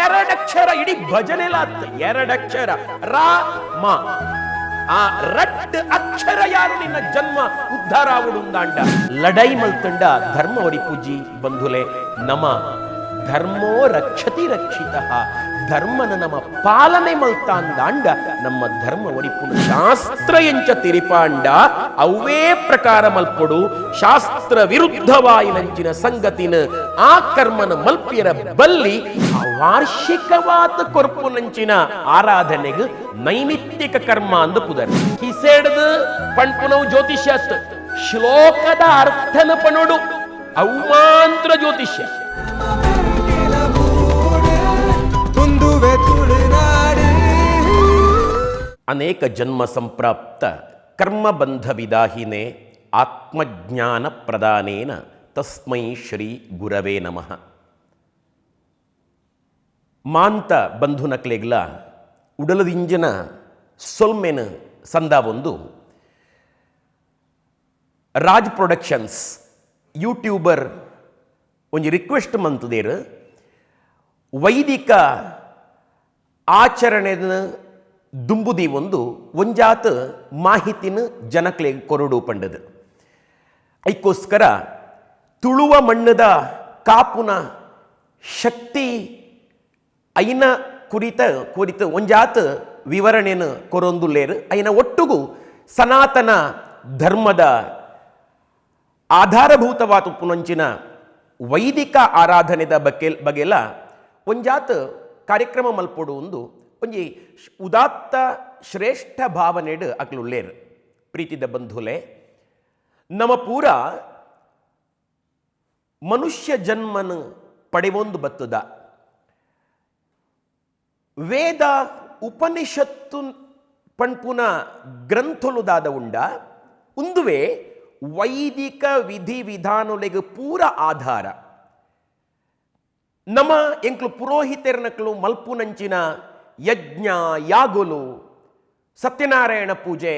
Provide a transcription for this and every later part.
ಎರಡಕ್ಷರ ಇಡೀ ಭಜನೆಲಾತ್ ಎರಡಕ್ಷರ ರಾ ಮ ಆ ರಟ್ ಅಕ್ಷರ ಯಾರು ನಿನ್ನ ಜನ್ಮ ಉದ್ಧಾರ ಆವುಡುಂದಾಂಡ ಲಡೈ ಮಲ್ತಂಡ ಧರ್ಮ ಒರಿಪುಜಿ ಬಂಧುಲೆ ನಮ ಧರ್ಮೋ ರಕ್ಷತಿ ರಕ್ಷಿತ ಧರ್ಮನ ನಮ್ಮ ಪಾಲನೆ ಮಲ್ತಾಂದಾಂಡ ನಮ್ಮ ಧರ್ಮ ಒರಿಪುನು ಶಾಸ್ತ್ರ ಎಂಚ ತಿರಿಪಾಂಡ ಅವೇ ಪ್ರಕಾರ ಮಲ್ಪೊಡು ಶಾಸ್ತ್ರ ವಿರುದ್ಧವಾಯಿನಂಚಿನ ಸಂಗತಿನ ಆ ಕರ್ಮನ ಮಲ್ಪಿಯರ ಬಲ್ಲಿ ವಾರ್ಷಿಕವಾದ ಕೊರ್ಪುನಂಚಿನ ಆರಾಧನೆಗೆ ನೈಮಿತ್ತಿಕ ಕರ್ಮ ಅಂದು ಪುದರ್ ಕಿಸೆಡ್ದು ಪಣ್ಪುನವು ಜ್ಯೋತಿಷ್ಯತ್ ಶ್ಲೋಕದ ಅರ್ಥನ ಪಣೋಡು ಅವಮಾಂತ್ರ ಜ್ಯೋತಿಷ್ಯ. ಅನೇಕ ಜನ್ಮ ಸಂಪ್ರಾಪ್ತ ಕರ್ಮಬಂಧ ವಿದಾಹಿನೇ ಆತ್ಮಜ್ಞಾನ ಪ್ರದಾನೇನ ತಸ್ಮೈ ಶ್ರೀ ಗುರವೇ ನಮಃ. ಮಾಂತ ಬಂಧುನಕ್ಲೆಗ್ಲ ಉಡಲದಿಂಜನ ಸೊಲ್ಮೆನ ಸಂದಾವೊಂದು ರಾಜ್ ಪ್ರೊಡಕ್ಷನ್ಸ್ ಯೂಟ್ಯೂಬರ್ ಒಂಜಿ ರಿಕ್ವೆಸ್ಟ್ ಮಂತದೇರು ವೈದಿಕ ಆಚರಣೆನ ದುಂಬುದಿ ಒಂದು ಒಂಜಾತ ಮಾಹಿತಿನ ಜನಕ್ಲೆ ಕೊರಡು ಪಂಡದು. ಐಕ್ಕೋಸ್ಕರ ತುಳುವ ಮಣ್ಣದ ಕಾಪುನ ಶಕ್ತಿ ಐನ ಕುರಿತ ಕುರಿತ ಒಂಜಾತ ವಿವರಣೆಯನ್ನು ಕೊರೊಂದುಲ್ಲೇರು. ಐನ ಒಟ್ಟುಗು ಸನಾತನ ಧರ್ಮದ ಆಧಾರಭೂತವಾದ ಪುನಂಚಿನ ವೈದಿಕ ಆರಾಧನೆದ ಬಗ್ಗೆ ಬಗೆಲ ಒಂಜಾತ ಕಾರ್ಯಕ್ರಮ ಮಲ್ಪೊಡು ಒಂದು ಒಂಜಿ ಉದಾತ್ತ ಶ್ರೇಷ್ಠ ಭಾವನೆಡು ಅಕ್ಲುಲ್ಲೇರು. ಪ್ರೀತಿದ ಬಂಧುಲೆ, ನಮ್ಮ ಪೂರ ಮನುಷ್ಯ ಜನ್ಮನ ಪಡೆವೊಂದು ಬತ್ತದ ವೇದ ಉಪನಿಷತ್ತು ಪಣ್ಪುನ ಗ್ರಂಥೊಲುದಾದ ಉಂಡ ಉಂದುವೆ ವೈದಿಕ ವಿಧಿ ವಿಧಾನೊಲೆಗ್ ಪೂರ ಆಧಾರ. ನಮ್ಮ ಎಂಕ್ಲು ಪುರೋಹಿತೆರ್ನಕ್ಲು ಮಲ್ಪುನಂಚಿನ ಯಜ್ಞ ಯಾಗುಲು, ಸತ್ಯನಾರಾಯಣ ಪೂಜೆ,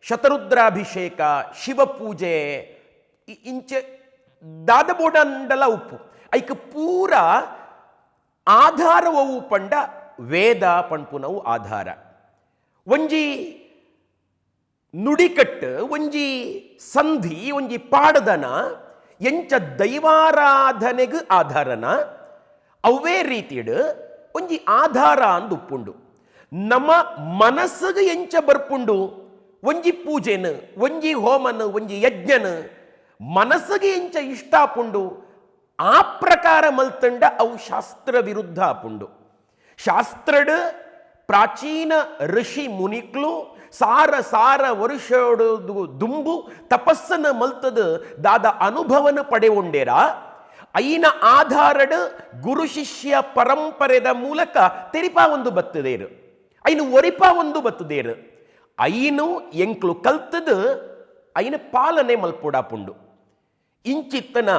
ಶತರುದ್ರಾಭಿಷೇಕ, ಶಿವಪೂಜೆ ಇಂಚೆ ದಾದಬೋಡಂಡಲ ಉಪ್ಪು ಐಕ್ ಪೂರ ಆಧಾರವವು ಪಂಡ ವೇದ ಪಣ್ಪುನವು ಆಧಾರ. ಒಂಜಿ ನುಡಿಕಟ್ಟು ಒಂಜಿ ಸಂಧಿ ಒಂಜಿ ಪಾಡದನ ಎಂಚ ದೈವಾರಾಧನೆಗೆ ಆಧಾರನ ಅವೇ ರೀತಿಡು ಒಂಜಿ ಆಧಾರ ಅಂದು ಉಪ್ಪುಂಡು. ನಮ್ಮ ಮನಸ್ಸಿಗೆ ಎಂಚ ಬರ್ಪುಂಡು ಒಂಜಿ ಪೂಜೆನು ಒಂಜಿ ಹೋಮನು ಒಂಜಿ ಯಜ್ಞನು ಮನಸ್ಸಿಗೆ ಎಂಚ ಇಷ್ಟ ಆಪುಂಡು ಆ ಪ್ರಕಾರ ಮಲ್ತಂಡ ಅವು ಶಾಸ್ತ್ರ ವಿರುದ್ಧ ಆಪುಂಡು. ಶಾಸ್ತ್ರಡ್ ಪ್ರಾಚೀನ ಋಷಿ ಮುನಿಕ್ಲು ಸಾರ ಸಾರ ವರುಷೋಡು ದುಂಬು ತಪಸ್ಸನ್ನು ಮಲ್ತದ ದಾದ ಅನುಭವನ ಪಡೆಯುಂಡೇರ ಐನ ಆಧಾರಡ್ ಗುರು ಶಿಷ್ಯ ಪರಂಪರೆದ ಮೂಲಕ ತೆರಿಪಾ ಒಂದು ಬತ್ತದೇರು ಐನು ಒರಿಪಾ ಒಂದು ಬತ್ತದೇರು ಐನು ಎಂಕ್ಲು ಕಲ್ತದ ಐನ ಪಾಲನೆ ಮಲ್ಪೊಡಾಪುಂಡು. ಇಂಚಿತ್ತನ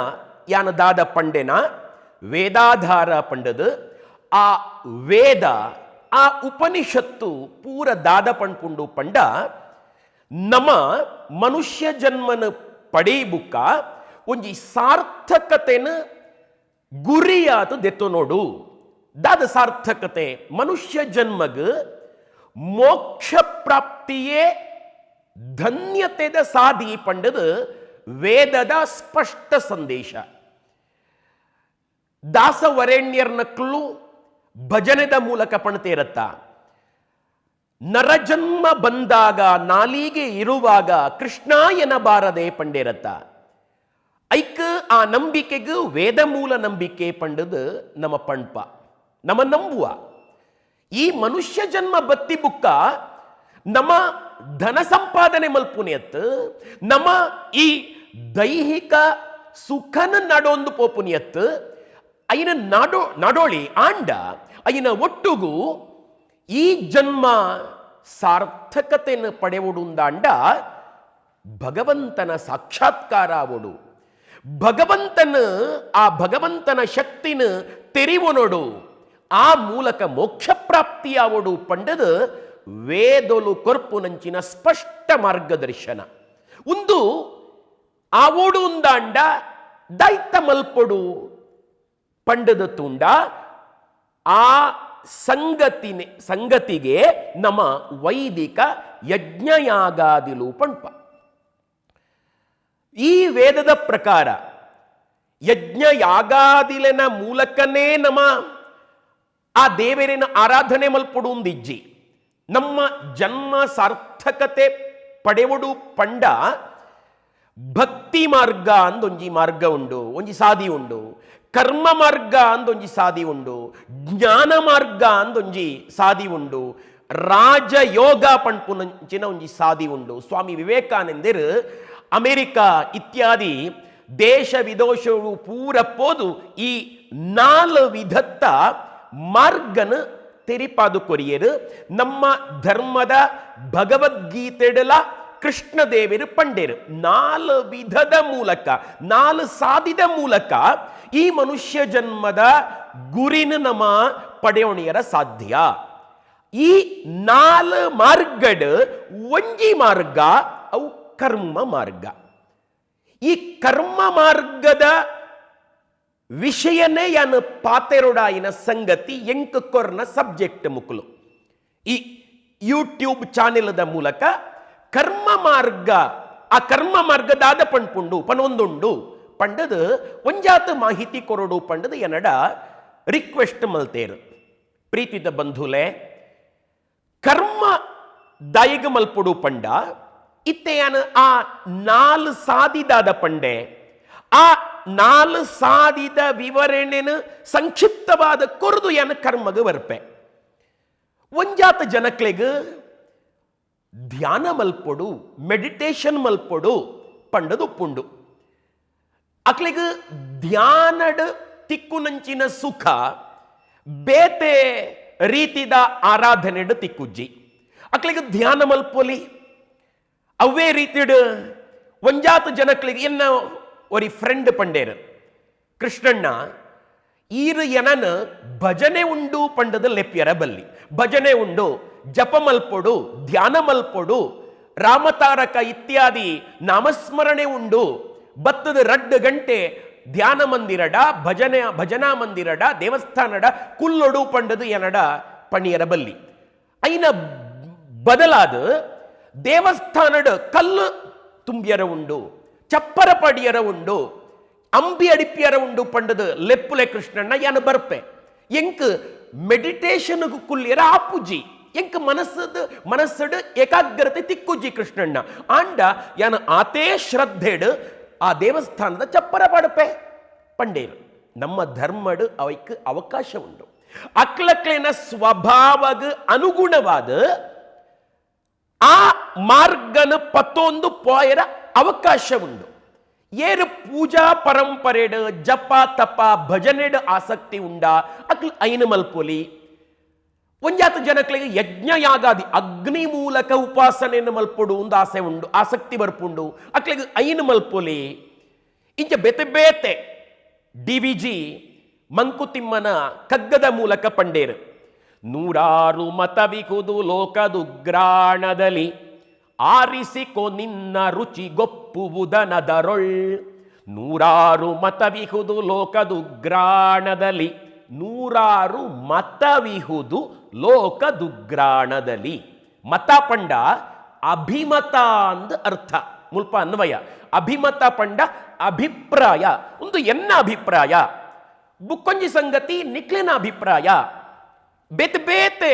ಯಾನ ದಾದ ಪಂಡೆನ ವೇದಾಧಾರ ಪಂಡದು ಆ ವೇದ ಆ ಉಪನಿಷತ್ತು ಪೂರ ದಾದ ಪಣ್ಪುಂಡು ಪಂಡ ನಮ್ಮ ಮನುಷ್ಯ ಜನ್ಮನ ಪಡೆಯಬುಕ್ಕ ಒಂಜಿ ಸಾರ್ಥಕತೆನ ಗುರಿಯಾದ ದೆತ್ತು ನೋಡು. ದಾದ ಸಾರ್ಥಕತೆ ಮನುಷ್ಯ ಜನ್ಮಗ್ ಮೋಕ್ಷ ಪ್ರಾಪ್ತಿಯೇ ಧನ್ಯತೆದ ಸಾದಿ ಪಂಡದು ವೇದದ ಸ್ಪಷ್ಟ ಸಂದೇಶ. ದಾಸವರೇಣ್ಯರ್ನಕ್ಲು ಭಜನೆದ ಮೂಲಕ ಪಣತೇರತ್ತ ನರಜನ್ಮ ಬಂದಾಗ ನಾಲಿಗೆ ಇರುವಾಗ ಕೃಷ್ಣ ಎನಬಾರದೆ ಪಂಡೇರತ್ತ. ಐಕ್ ಆ ನಂಬಿಕೆಗೆ ವೇದ ಮೂಲ ನಂಬಿಕೆ ಪಂಡದು ನಮ್ಮ ಪಣ್ಪ ನಮ್ಮ ನಂಬುವ. ಈ ಮನುಷ್ಯ ಜನ್ಮ ಬತ್ತಿ ಬುಕ್ಕ ನಮ್ಮ ಧನ ಸಂಪಾದನೆ ಮಲ್ಪುನಿಯತ್ ನಮ್ಮ ಈ ದೈಹಿಕ ಸುಖನ ನಡೊಂದು ಪೋಪುನಿಯತ್ ಐನ ನಾಡೋ ನಾಡೋಳಿ ಆಂಡ ಐನ ಒಟ್ಟುಗು ಈ ಜನ್ಮ ಸಾರ್ಥಕತೆಯನ್ನು ಪಡೆಯುವುದುಂದಾಂಡ ಭಗವಂತನ ಸಾಕ್ಷಾತ್ಕಾರ ಆವಡು. ಭಗವಂತನ ಆ ಭಗವಂತನ ಶಕ್ತಿನ ತೆರಿವನೊಡು ಆ ಮೂಲಕ ಮೋಕ್ಷ ಪ್ರಾಪ್ತಿಯಾವಡು ಪಂಡದು ವೇದೊಲು ಕೊರ್ಪುನಂಚಿನ ಸ್ಪಷ್ಟ ಮಾರ್ಗದರ್ಶನ. ಒಂದು ಆವೋಡು ಉಂದಾಂಡ ದೈತ ಮಲ್ಪೊಡು ಪಂಡದ ತುಂಡ ಆ ಸಂಗತಿಗೆ ನಮ್ಮ ವೈದಿಕ ಯಜ್ಞಯಾಗಾದಿಲು ಪಂಪ. ಈ ವೇದದ ಪ್ರಕಾರ ಯಜ್ಞಯಾಗಾದಿಲೆನ ಮೂಲಕನೇ ನಮ್ಮ ಆ ದೇವರಿನ ಆರಾಧನೆ ಮಲ್ಪಡುಂದಿಜ್ಜಿ. ನಮ್ಮ ಜನ್ಮ ಸಾರ್ಥಕತೆ ಪಡೆವಡು ಪಂಡ ಭಕ್ತಿ ಮಾರ್ಗ ಅಂದೊಂಜಿ ಮಾರ್ಗ ಉಂಡು, ಒಂಜಿ ಸಾದಿ ಉಂಡು. ಕರ್ಮ ಮಾರ್ಗ ಅಂದೊಂಜಿ ಸಾದಿ ಉಂಡು, ಜ್ಞಾನ ಮಾರ್ಗ ಅಂದೊಂಜಿ ಸಾದಿ ಉಂಡು, ರಾಜಯೋಗ ಪಣ್ಪುನಂಚಿನ ಒಂಜಿ ಸಾದಿ ಉಂಡು. ಸ್ವಾಮಿ ವಿವೇಕಾನಂದರು ಅಮೆರಿಕ ಇತ್ಯಾದಿ ದೇಶ ವಿದೋಷವು ಪೂರ ಪೋದು ಈ ನಾಲ್ ವಿಧತ್ತ ಮಾರ್ಗನ ತೆರಿಪಾದು ಕೊರಿಯರು. ನಮ್ಮ ಧರ್ಮದ ಭಗವದ್ಗೀತೆಡಲ ಕೃಷ್ಣದೇವರು ಪಂಡೇರು ನಾಲ್ ವಿಧದ ಮೂಲಕ, ನಾಲ್ ಸಾದಿದ ಮೂಲಕ ಈ ಮನುಷ್ಯ ಜನ್ಮದ ಗುರಿನ ನಮ್ಮ ಪಡೆಯೋಣಿಯರ ಸಾಧ್ಯ. ಈ ನಾಲ್ ಮಾರ್ಗಡ್ ಒಂಜಿ ಮಾರ್ಗ ಅವು ಕರ್ಮ ಮಾರ್ಗ. ಈ ಕರ್ಮ ಮಾರ್ಗದ ವಿಷಯನೇ ಯಾನು ಪಾತೆರೊಡಾಯಿನ ಸಂಗತಿ ಎಂಕ್ ಕೊರ್ನ ಸಬ್ಜೆಕ್ಟ್ ಮುಕುಲು. ಈ ಯೂಟ್ಯೂಬ್ ಚಾನೆಲ್ದ ಮೂಲಕ ಕರ್ಮ ಮಾರ್ಗ, ಆ ಕರ್ಮ ಮಾರ್ಗದಾದ ಪಣ್ಪುಂಡು ಪನೊಂದುಂಡು ಪಂಡದು ಒಂಜಾತ ಮಾಹಿತಿ ಕೊರಡು ಪಂಡದು ಎನ್ನಡ ರಿಕ್ವೆಸ್ಟ್ ಮಲ್ತೇರು. ಪ್ರೀತಿದ ಬಂಧುಲೆ, ಕರ್ಮ ದಾಯಿಗ ಮಲ್ಪುಡು ಪಂಡ ಇತ್ತೆಯಾನ ಆ ನಾಲ್ ಸಾದಿದಾದ ಪಂಡೆ, ಆ ನಾಲ್ ಸಾದಿದ ವಿವರಣೆನು ಸಂಕ್ಷಿಪ್ತವಾದ ಕೊರದು ಯಾನ ಕರ್ಮಗ ಬರ್ಪೆ. ಒಂಜಾತ ಜನಕ್ಲೆಗ್ ಧ್ಯಾನ ಮಲ್ಪೊಡು, ಮೆಡಿಟೇಷನ್ ಮಲ್ಪೊಡು ಪಂಡದು ಉಪ್ಪುಂಡು. ಅಕ್ಲೆಗ್ ಧ್ಯಾನಡ್ ತಿಕ್ಕುನಂಚಿನ ಸುಖ ಬೇತೆ ರೀತಿದ ಆರಾಧನೆಡ್ ತಿಕ್ಕುಜ್ಜಿ. ಅಕ್ಲೆಗ್ ಧ್ಯಾನ ಮಲ್ಪೊಲಿ. ಅವೇ ರೀತಿಡ್ ಒಂಜಾತ ಜನಕ್ಲೆಗ್ ಎನ್ನ ಒರಿ ಫ್ರೆಂಡ್ ಪಂಡೇರು, ಕೃಷ್ಣಣ್ಣ ಈರು ಎನನ್ ಭಜನೆ ಉಂಡು ಪಂಡದ ಲೆಪ್ಯರ ಬಲ್ಲಿ, ಭಜನೆ ಉಂಡು, ಜಪ ಮಲ್ಪೊಡು, ಧ್ಯಾನ ಮಲ್ಪೊಡು, ರಾಮತಾರಕ ಇತ್ಯಾದಿ ನಾಮಸ್ಮರಣೆ ಉಂಡು, ಬತ್ತದ ರಡ್ಡು ಗಂಟೆ ಧ್ಯಾನ ಮಂದಿರಡ, ಭಜನೆ ಭಜನಾ ಮಂದಿರಡ, ದೇವಸ್ಥಾನಡ ಕುಲ್ಲೊಡು ಪಂಡದು ಎನಡ ಪಣಿಯರ ಬಲ್ಲಿ. ಐನ ಬದಲಾದ ದೇವಸ್ಥಾನಡ ಕಲ್ಲು ತುಂಬಿಯರ ಉಂಡು, ಚಪ್ಪರ ಪಡಿಯರ ಉಂಡು, ಅಂಬಿ ಅಡಿಪಿಯರ ಉಂಡು ಪಂಡದು ಲೆಪ್ಪುಲೆ ಕೃಷ್ಣಣ್ಣ ಯಾನು ಬರ್ಪೆ. ಎಂಕ್ ಮೆಡಿಟೇಷನ್ ಕುಲ್ಲಿಯರ ಆಪುಜಿ, ಎಂಕ್ ಮನಸ್ಸಡ್ ಏಕಾಗ್ರತೆ ತಿಕ್ಕುಜಿ ಕೃಷ್ಣಣ್ಣ. ಆಂಡ ಯಾನು ಆತೇ ಶ್ರದ್ಧೆಡ್ ಆ ದೇವಸ್ಥಾನದ ಚಪ್ಪರ ಪಡಪೆ ಪಂಡೇರು. ನಮ್ಮ ಧರ್ಮಡ್ ಅವಕ್ಕೆ ಅವಕಾಶ ಉಂಡು. ಅಕ್ಲಕ್ಲೇನ ಸ್ವಭಾವಗ ಅನುಗುಣವಾದ ಆ ಮಾರ್ಗನ ಪತ್ತೊಂದು ಪೋಯರ ಅವಕಾಶ ಉಂಡು. ಏರು ಪೂಜಾ ಪರಂಪರೆಡ್ ಜಪ ತಪ ಭಜನೆಡ್ ಆಸಕ್ತಿ ಉಂಡ ಅಕ್ಲು ಐನ ಮಲ್ಪೊಲಿ. ಒಂಜಾತ ಜನಕ್ಲೆಗ್ ಯಜ್ಞ ಯಾಗಾದಿ ಅಗ್ನಿ ಮೂಲಕ ಉಪಾಸನೆಯನ್ನು ಮಲ್ಪೊಡು ಒಂದು ಆಸೆ ಉಂಡು, ಆಸಕ್ತಿ ಬರ್ಪುಂಡು, ಅಕ್ಲೆಗ್ ಐನ ಮಲ್ಪೊಲಿ. ಇಂಚ ಬೇತೆ ಬೇತೆ D V G ಮಂಕುತಿಮ್ಮನ ಕಗ್ಗದ ಮೂಲಕ ಪಂಡೇರು. ನೂರಾರು ಮತವಿಕುದು ಲೋಕದುಗ್ರಾಣದಲ್ಲಿ ಆರಿಸಿಕೊ ನಿನ್ನ ರುಚಿ ಗೊಪ್ಪುವುದನದರೊಳ್. ನೂರಾರು ಮತವಿಹುದು ಲೋಕದುಗ್ರಾಣದಲ್ಲಿ, ನೂರಾರು ಮತವಿಹುದು ಲೋಕದುಗ್ರಾಣದಲ್ಲಿ. ಮತ ಪಂಡ ಅಭಿಮತ ಅಂದ ಅರ್ಥ, ಮುಲ್ಪ ಅನ್ವಯ. ಅಭಿಮತ ಪಂಡ ಅಭಿಪ್ರಾಯ, ಒಂದು ಎನ್ನ ಅಭಿಪ್ರಾಯ, ಬುಕ್ಕೊಂಜಿ ಸಂಗತಿ ನಿಕ್ಲಿನ ಅಭಿಪ್ರಾಯ. ಬೇತೆ ಬೇತೆ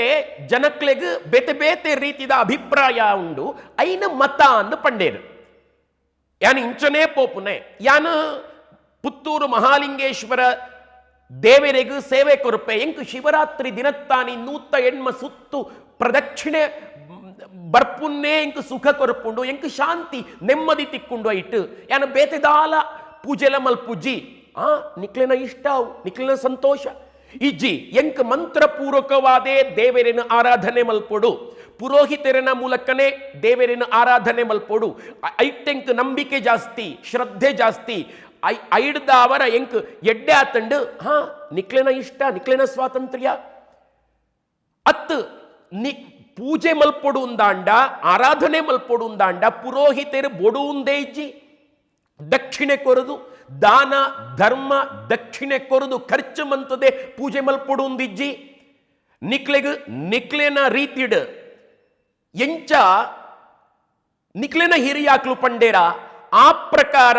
ಜನಕ್ಲೆಗ್ ಬೇತೆ ಬೇತೆ ರೀತಿದ ಅಭಿಪ್ರಾಯ ಉಂಡು, ಐನ ಮತ ಅಂದು ಪಂಡೇರು. ಯಾನ್ ಇಂಚನೇ ಪೋಪುನೆ, ಯಾನ್ ಪುತ್ತೂರು ಮಹಾಲಿಂಗೇಶ್ವರ ದೇವರಿಗೂ ಸೇವೆ ಕೊರುಪೆ, ಎಂಕು ಶಿವರಾತ್ರಿ ದಿನತ್ತಾನಿ ನೂತ ಎಣ್ಮ ಸುತ್ತು ಪ್ರದಕ್ಷಿಣೆ ಬರ್ಪುನ್ನೇ ಎಂಕು ಸುಖ ಕೊರುಪುಂಡು, ಎಂಕು ಶಾಂತಿ ನೆಮ್ಮದಿ ತಿಕ್ಕೊಂಡು ಇಟ್ಟು ಯಾನ ಬೇತೆದಾಲ ಪೂಜೆಲ ಮಲ್ಪುಜ್ಜಿ. ಆ ನಿಕ್ಲೆನ ಇಷ್ಟ, ನಿಕ್ಲೆನ ಸಂತೋಷ ಇಜ್ಜಿ. ಎಂಕ್ ಮಂತ್ರಪೂರ್ವಕವಾದೇ ದೇವರಿನ ಆರಾಧನೆ ಮಲ್ಪೊಡು, ಪುರೋಹಿತರನ ಮೂಲಕನೇ ದೇವರಿನ ಆರಾಧನೆ ಮಲ್ಪೊಡು. ಐಟೆಂಕ್ ನಂಬಿಕೆ ಜಾಸ್ತಿ, ಶ್ರದ್ಧೆ ಜಾಸ್ತಿ, ಐಡ್ದ ಅವರ ಎಂಕ್ ಎಡ್ಡೆ ಆತಂಡು. ಹಾ ನಿಕ್ಲೆನ ಇಷ್ಟ, ನಿಕ್ಲೆನ ಸ್ವಾತಂತ್ರ್ಯ. ಅತ್ತು ನಿ ಪೂಜೆ ಮಲ್ಪೊಡು ಉಂದಾಂಡ, ಆರಾಧನೆ ಮಲ್ಪೊಡು ಉಂದಾಂಡ ಪುರೋಹಿತರು ಬೊಡು ಉಂದೇ ಇಜ್ಜಿ. ದಕ್ಷಿಣೆ ಕೊರದು ದಾನ ಧರ್ಮ ದಕ್ಷಿಣೆ ಕೊರದು ಖರ್ಚು ಮಂತದೆ ಪೂಜೆ ಮಲ್ಪೊಡು ಉಂದಿಜ್ಜಿ. ನಿಕ್ಲೆಗ್ ನಿಕ್ಲೆನ ರೀತಿಡ್ ಎಂಚ ನಿಕ್ಲೆನ ಹಿರಿಯಾಕ್ಲು ಪಂಡೇರ ಆ ಪ್ರಕಾರ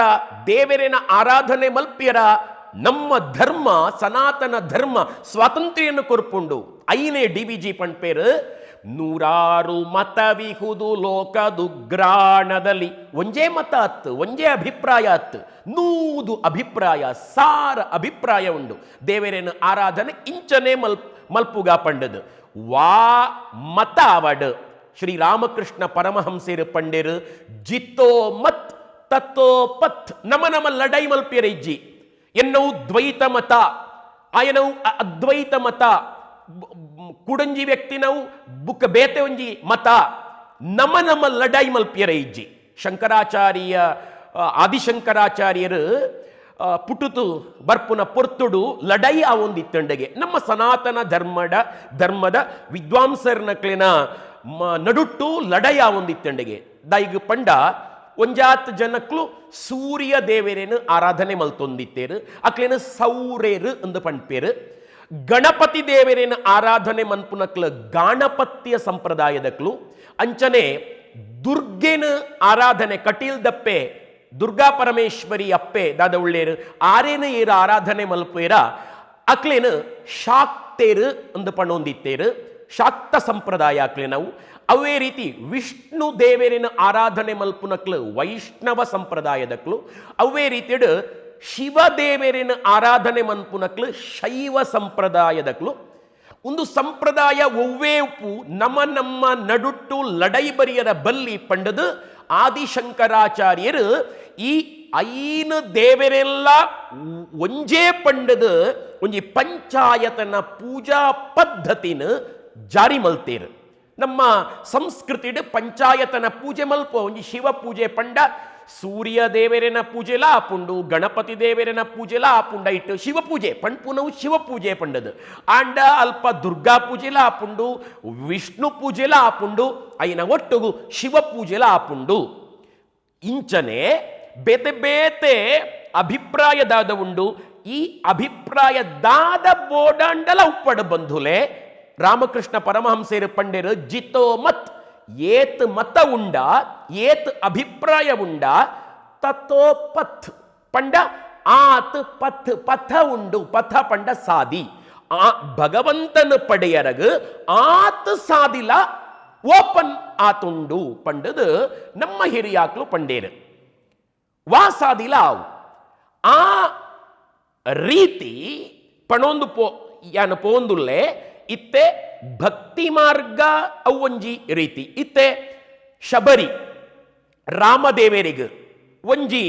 ದೇವರೇನ ಆರಾಧನೆ ಮಲ್ಪಿಯರ. ನಮ್ಮ ಧರ್ಮ ಸನಾತನ ಧರ್ಮ ಸ್ವಾತಂತ್ರ್ಯವನ್ನು ಕೊರ್ಪುಂಡು. ಐನೇ D V G ಪಣ್ಪೇರು, ನೂರಾರು ಮತವಿಹುದು ಲೋಕದುಗ್ರಾಣದಲ್ಲಿ. ಒಂಜೇ ಮತ ಅತ್ತು, ಒಂಜೇ ಅಭಿಪ್ರಾಯ ಅತ್ತು, 100 ಅಭಿಪ್ರಾಯ, 1000 ಅಭಿಪ್ರಾಯ ಉಂಡು. ದೇವರೇನ ಆರಾಧನೆ ಇಂಚನೆ ಮಲ್ಪುಗ ಪಂಡದು ವಾ ಮತ ಅವಡ್. ಶ್ರೀರಾಮಕೃಷ್ಣ ಪರಮಹಂಸೇರು ಪಂಡೇರು, ಜಿತೋ ಮತ್ ತತ್ತೋ ಪತ್. ನಮ ನಮ ಲಡೈ ಮಲ್ಪಿಯರ ಇಜ್ಜಿ. ಎನ್ನವು ದ್ವೈತ ಮತ, ಆಯನವು ಅದ್ವೈತ ಮತ, ಕುಡಂಜಿ ವ್ಯಕ್ತಿನವು ಬುಕ್ಕ ಬೇತೆ ಒಂಜಿ ಮತ. ನಮ ನಮ ಲಡೈ ಮಲ್ಪಿಯರ ಇಜ್ಜಿ. ಶಂಕರಾಚಾರ್ಯ ಆದಿಶಂಕರಾಚಾರ್ಯರು ಪುಟುತು ಬರ್ಪುನ ಪೊರ್ತುಡು ಲಡೈ ಆವೊಂದಿತ್ತಂಡೆಗೆ. ನಮ್ಮ ಸನಾತನ ಧರ್ಮದ ವಿದ್ವಾಂಸರ್ನಕ್ಲಿನ ನಡುಟ್ಟು ಲಡೈ ಆವೊಂದಿತ್ತಂಡೆಗೆ. ದೈಗ್ ಪಂಡ ಒಂಜಾತ್ ಜನಕ್ಲು ಸೂರ್ಯ ದೇವರೇನು ಆರಾಧನೆ ಮಲ್ತೊಂದಿತ್ತೇರು, ಅಕ್ಲೇನು ಸೌರೇರು ಎಂದು ಪಣ್ಪೇರು. ಗಣಪತಿ ದೇವರೇನು ಆರಾಧನೆ ಮನ್ಪುನಕ್ಲು ಗಾಣಪತ್ಯ ಸಂಪ್ರದಾಯದಕ್ಲು. ಅಂಚನೆ ದುರ್ಗೆನ ಆರಾಧನೆ ಕಟೀಲ್ ದಪ್ಪೆ ದುರ್ಗಾ ಪರಮೇಶ್ವರಿ ಅಪ್ಪೆ ದಾದ ಉಳ್ಳೇರು ಆರೇನು ಏರು ಆರಾಧನೆ ಮಲ್ಪೇರ ಅಕ್ಲೇನು ಶಾಕ್ತೇರು ಎಂದು ಪಣೊಂದಿತ್ತೇರು, ಶಾಕ್ತ ಸಂಪ್ರದಾಯ ಅಕ್ಲೇನವು. ಅವೇ ರೀತಿ ವಿಷ್ಣು ದೇವರಿನ ಆರಾಧನೆ ಮಲ್ಪುನಕ್ಲು ವೈಷ್ಣವ ಸಂಪ್ರದಾಯದಕ್ಲು. ಅವೇ ರೀತಿಯಡು ಶಿವದೇವರಿನ ಆರಾಧನೆ ಮನ್ಪುನಕ್ಲು ಶೈವ ಸಂಪ್ರದಾಯದಕ್ಲು. ಒಂದು ಸಂಪ್ರದಾಯ ಒವ್ವೇ ಉಪ್ಪು ನಮ್ಮ ನಮ್ಮ ನಡುಟ್ಟು ಲಡೈ ಬರಿಯರ ಬಲ್ಲಿ ಪಂಡದು ಆದಿಶಂಕರಾಚಾರ್ಯರು ಈ ಐನು ದೇವರೆಲ್ಲ ಒಂಜೇ ಪಂಡದು ಒಂಜಿ ಪಂಚಾಯತನ ಪೂಜಾ ಪದ್ಧತಿನ ಜಾರಿ ಮಲ್ತೇರು. ನಮ್ಮ ಸಂಸ್ಕೃತಿಡ್ ಪಂಚಾಯತನ ಪೂಜೆ ಮಲ್ಪ ಒಂಜಿ ಶಿವ ಪೂಜೆ ಪಂಡ ಸೂರ್ಯ ದೇವರಿನ ಪೂಜೆಲ ಆಪುಂಡು, ಗಣಪತಿ ದೇವರಿನ ಪೂಜೆಲ ಆಪುಂಡ ಇಟ್ಟು ಶಿವ ಪೂಜೆ ಪಣ್ಪುನವು ಶಿವ ಪೂಜೆ ಪಂಡದು. ಆಂಡ ಅಲ್ಪ ದುರ್ಗಾ ಪೂಜೆಲ ಆಪುಂಡು, ವಿಷ್ಣು ಪೂಜೆಲ ಆಪುಂಡು, ಐನ ಒಟ್ಟುಗು ಶಿವ ಪೂಜೆಲ ಆಪುಂಡು. ಇಂಚನೆ ಬೇತೆ ಬೇತೆ ಅಭಿಪ್ರಾಯದಾದ ಉಂಡು. ಈ ಅಭಿಪ್ರಾಯ ದಾದ ಬೋಡಾಂಡಲ ಉಪ್ಪಡ ಬಂಧುಲೆ ರಾಮಕೃಷ್ಣ ಪರಮಹಂಸೇರು ಪಂಡೇರು ಜಿತೋ ಮತ್ ಏತ್ ಮತ ಉಂಡ ಏತ್ ಅಭಿಪ್ರಾಯ ಉಂಡ ತತ್ತೋ ಪಥ್ ಪಂಡ ಆತ್ ಪಥ್ ಪಥ ಉಂಡು, ಪಥ ಪಂಡ ಸಾದಿ. ಆ ಭಗವಂತನ ಪಡೆಯರಗು ಆತ್ ಸಾದಿಲ ಓಪನ್ ಆತುಂಡು ಪಂಡದು ನಮ್ಮ ಹಿರಿಯಾಕ್ಲು ಪಂಡೇರು. ವಾ ಸಾದಿಲ ಅವು ಆ ರೀತಿ ಪಣೊಂದು ಪೋ ಯಾನು ಪೋಂದುಲ್ಲೆ. ಇತ್ತೆ ಭಕ್ತಿ ಮಾರ್ಗ ಅವು ಒಂಜಿ ರೀತಿ. ಇತ್ತೆ ಶಬರಿ ರಾಮದೇವರಿಗೆ ಒಂಜಿ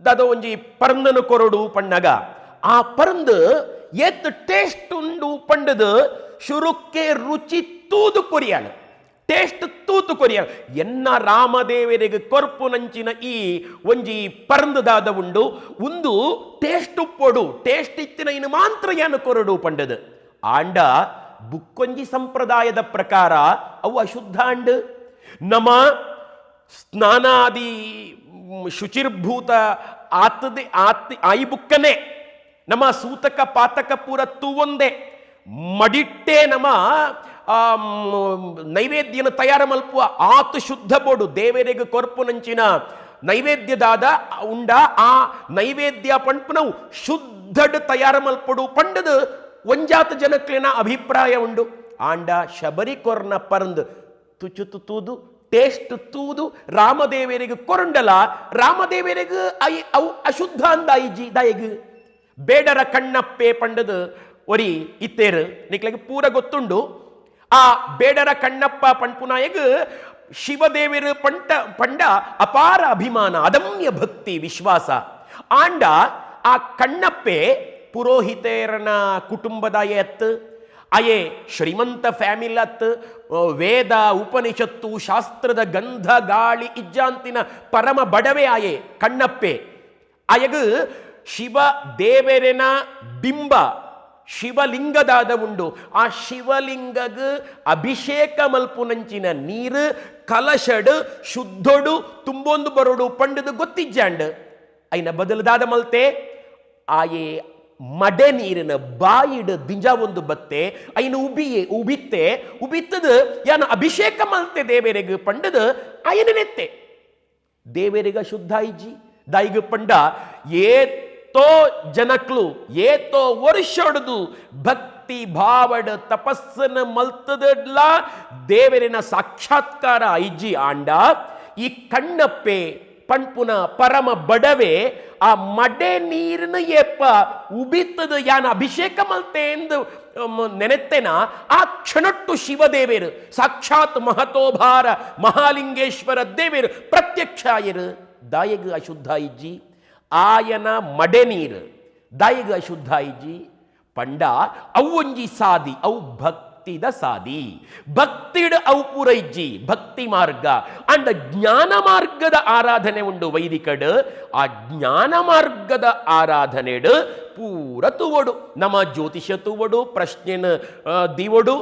ದದ ಒಂಜಿ ಪರಂದನು ಕೊರಡು ಪಣ್ಣಗ ಆ ಪರಂದು ಏತ್ ಟೇಸ್ಟ್ ಉಂಡು ಪಂಡದು ಶುರುಕ್ಕೆ ರುಚಿ ತೂದು ಕೊರಿಯಾಳು, ಟೇಸ್ಟ್ ತೂತು ಕೊರಿಯಾಳು. ಎನ್ನ ರಾಮದೇವರಿಗೆ ಕೊರ್ಪು ನಂಚಿನ ಈ ಒಂಜಿ ಪರಂದುದಾದ ಉಂಡು ಒಂದು ಟೇಸ್ಟ್ ಉಪ್ಪೊಡು, ಟೇಸ್ಟ್ ಇತ್ತಿನ ಇನ್ನು ಮಾತ್ರ ಏನು ಕೊರಡು ಪಂಡದು. ಆಂಡ ಬುಕ್ಕೊಂಜಿ ಸಂಪ್ರದಾಯದ ಪ್ರಕಾರ ಅವು ಅಶುದ್ಧ ಅಂಡ್. ನಮ್ಮ ಸ್ನಾನಾದಿ ಶುಚಿರ್ಭೂತ ಆತದೆ ಆತ್ ಆಯಿ ಬುಕ್ಕನೆ ನಮ್ಮ ಸೂತಕ ಪಾತಕ ಪೂರ ತೂವೊಂದೇ ಮಡಿಟ್ಟೆ ನಮ್ಮ ನೈವೇದ್ಯನ ತಯಾರ ಮಲ್ಪುವ ಆತು ಶುದ್ಧ ಬೋಡು ದೇವರಿಗೆ ಕೊರ್ಪು ನಂಚಿನ ನೈವೇದ್ಯದಾದ ಉಂಡ ಆ ನೈವೇದ್ಯ ಪಂಪುನವು ಶುದ್ಧಡ್ ತಯಾರ ಮಲ್ಪಡು ಪಂಡದು ಒಂಜಾತ ಜನಕ್ಲಿನ ಅಭಿಪ್ರಾಯ ಉಂಡು. ಆಂಡ ಶಬರಿ ಕೊರ್ನ ಪರಂದು ತುಚುತು ತೂದು ಟೇಸ್ಟ್ ತೂದು ರಾಮದೇವರಿಗೆ ಕೊರಂಡಲ ರಾಮದೇವರಿಗೆ I ಅವು ಅಶುದ್ಧ ಅಂದ ಐಜಿ ದಾಯಿಗ್ ಬೇಡರ ಕಣ್ಣಪ್ಪೆ ಪಂಡದು ಒರಿ ಇತ್ತೇರು ನಿಕ್ಲೆಗ್ ಪೂರ ಗೊತ್ತುಂಡು. ಆ ಬೇಡರ ಕಣ್ಣಪ್ಪ ಪಂಪುನಾಯಗ್ ಶಿವದೇವರು ಪಂಟ ಪಂಡ ಅಪಾರ ಅಭಿಮಾನ, ಅದಮ್ಯ ಭಕ್ತಿ ವಿಶ್ವಾಸ. ಆಂಡ ಆ ಕಣ್ಣಪ್ಪೆ ಪುರೋಹಿತೇರನ ಕುಟುಂಬದ ಎತ್ ಅಯೇ ಶ್ರೀಮಂತ ಫ್ಯಾಮಿಲಿ ಅತ್ ವೇದ ಉಪನಿಷತ್ತು ಶಾಸ್ತ್ರದ ಗಂಧ ಗಾಳಿ ಇಜ್ಜಾಂತಿನ ಪರಮ ಬಡವೆ ಆಯೆ ಕಣ್ಣಪ್ಪೆ. ಅಯಗು ಶಿವ ದೇವರೆನ ಬಿಂಬ ಶಿವಲಿಂಗದಾದ ಉಂಡು. ಆ ಶಿವಲಿಂಗಗ್ ಅಭಿಷೇಕ ಮಲ್ಪುನಂಚಿನ ನೀರು ಕಲಶಡು ಶುದ್ಧೊಡು ತುಂಬೊಂದು ಬರೋಡು ಪಂಡದು ಗೊತ್ತಿಜ್ಜಾಂಡ್. ಐನ ಬದಲುದಾದ ಮಲ್ತೆ ಆಯೆ ಮಡೆ ನೀರಿನ ಬಾಯಿಡು ದಿಂಜ ಒಂದು ಬತ್ತೆ ಐನ ಉಬಿಯೆ ಉಬಿತ್ತೆ ಉಬಿತ್ತದು ಯಾನ ಅಭಿಷೇಕ ಮಲ್ತೆ ದೇವರಿಗೆ ಪಂಡದು ಆಯನ ನೆತ್ತೆ ದೇವರಿಗ ಶುದ್ಧ ಇಜ್ಜಿ ದಾಯಿಗ ಪಂಡ ಏತೋ ಜನಕ್ಲು ಏತೋ ವರ್ಷೊಡ್ದು ಭಕ್ತಿ ಭಾವಡ ತಪಸ್ಸನ ಮಲ್ತದಡ್ಲ ದೇವರಿನ ಸಾಕ್ಷಾತ್ಕಾರ ಇಜ್ಜಿ ಆಂಡ ಈ ಕಣ್ಣಪ್ಪೆ ಪಣ್ಪುನ ಪರಮ ಬಡವೆ ಆ ಮಡೆ ನೀರಿನ ಏಪ ಉಬಿತ್ತದ ಯಾನ ಅಭಿಷೇಕ ಮಲ್ತೆ ಎಂದು ನೆನೆತ್ತೇನ ಆ ಕ್ಷಣಟ್ಟು ಶಿವದೇವೇರು ಸಾಕ್ಷಾತ್ ಮಹತೋಭಾರ ಮಹಾಲಿಂಗೇಶ್ವರ ದೇವೇರು ಪ್ರತ್ಯಕ್ಷ ಆಯರು ದಾಯಗ ಅಶುದ್ಧ ಇಜ್ಜಿ ಆಯನ ಮಡೆ ನೀರು ದಾಯಗ ಅಶುದ್ಧ ಇಜ್ಜಿ ಪಂಡ ಅವು ಒಂಜಿ ಸಾದಿ ಅವು ಭಕ್ತಿದ ಸಾದಿ ಭಕ್ತಿಡ್ ಅವು ಪೂರ ಇಜ್ಜಿ ಭಕ್ತಿ ಮಾರ್ಗ ಅಂಡ ಜ್ಞಾನ ಮಾರ್ಗದ ಆರಾಧನೆ ಉಂಡು ವೈದಿಕಡ್ ಆ ಜ್ಞಾನ ಮಾರ್ಗದ ಆರಾಧನೆಡ್ ಪೂರ ತೂವೊಡು ನಮ್ಮ ಜ್ಯೋತಿಷ ತೂವೊಡು ಪ್ರಶ್ನೆನ ದೀವೊಡು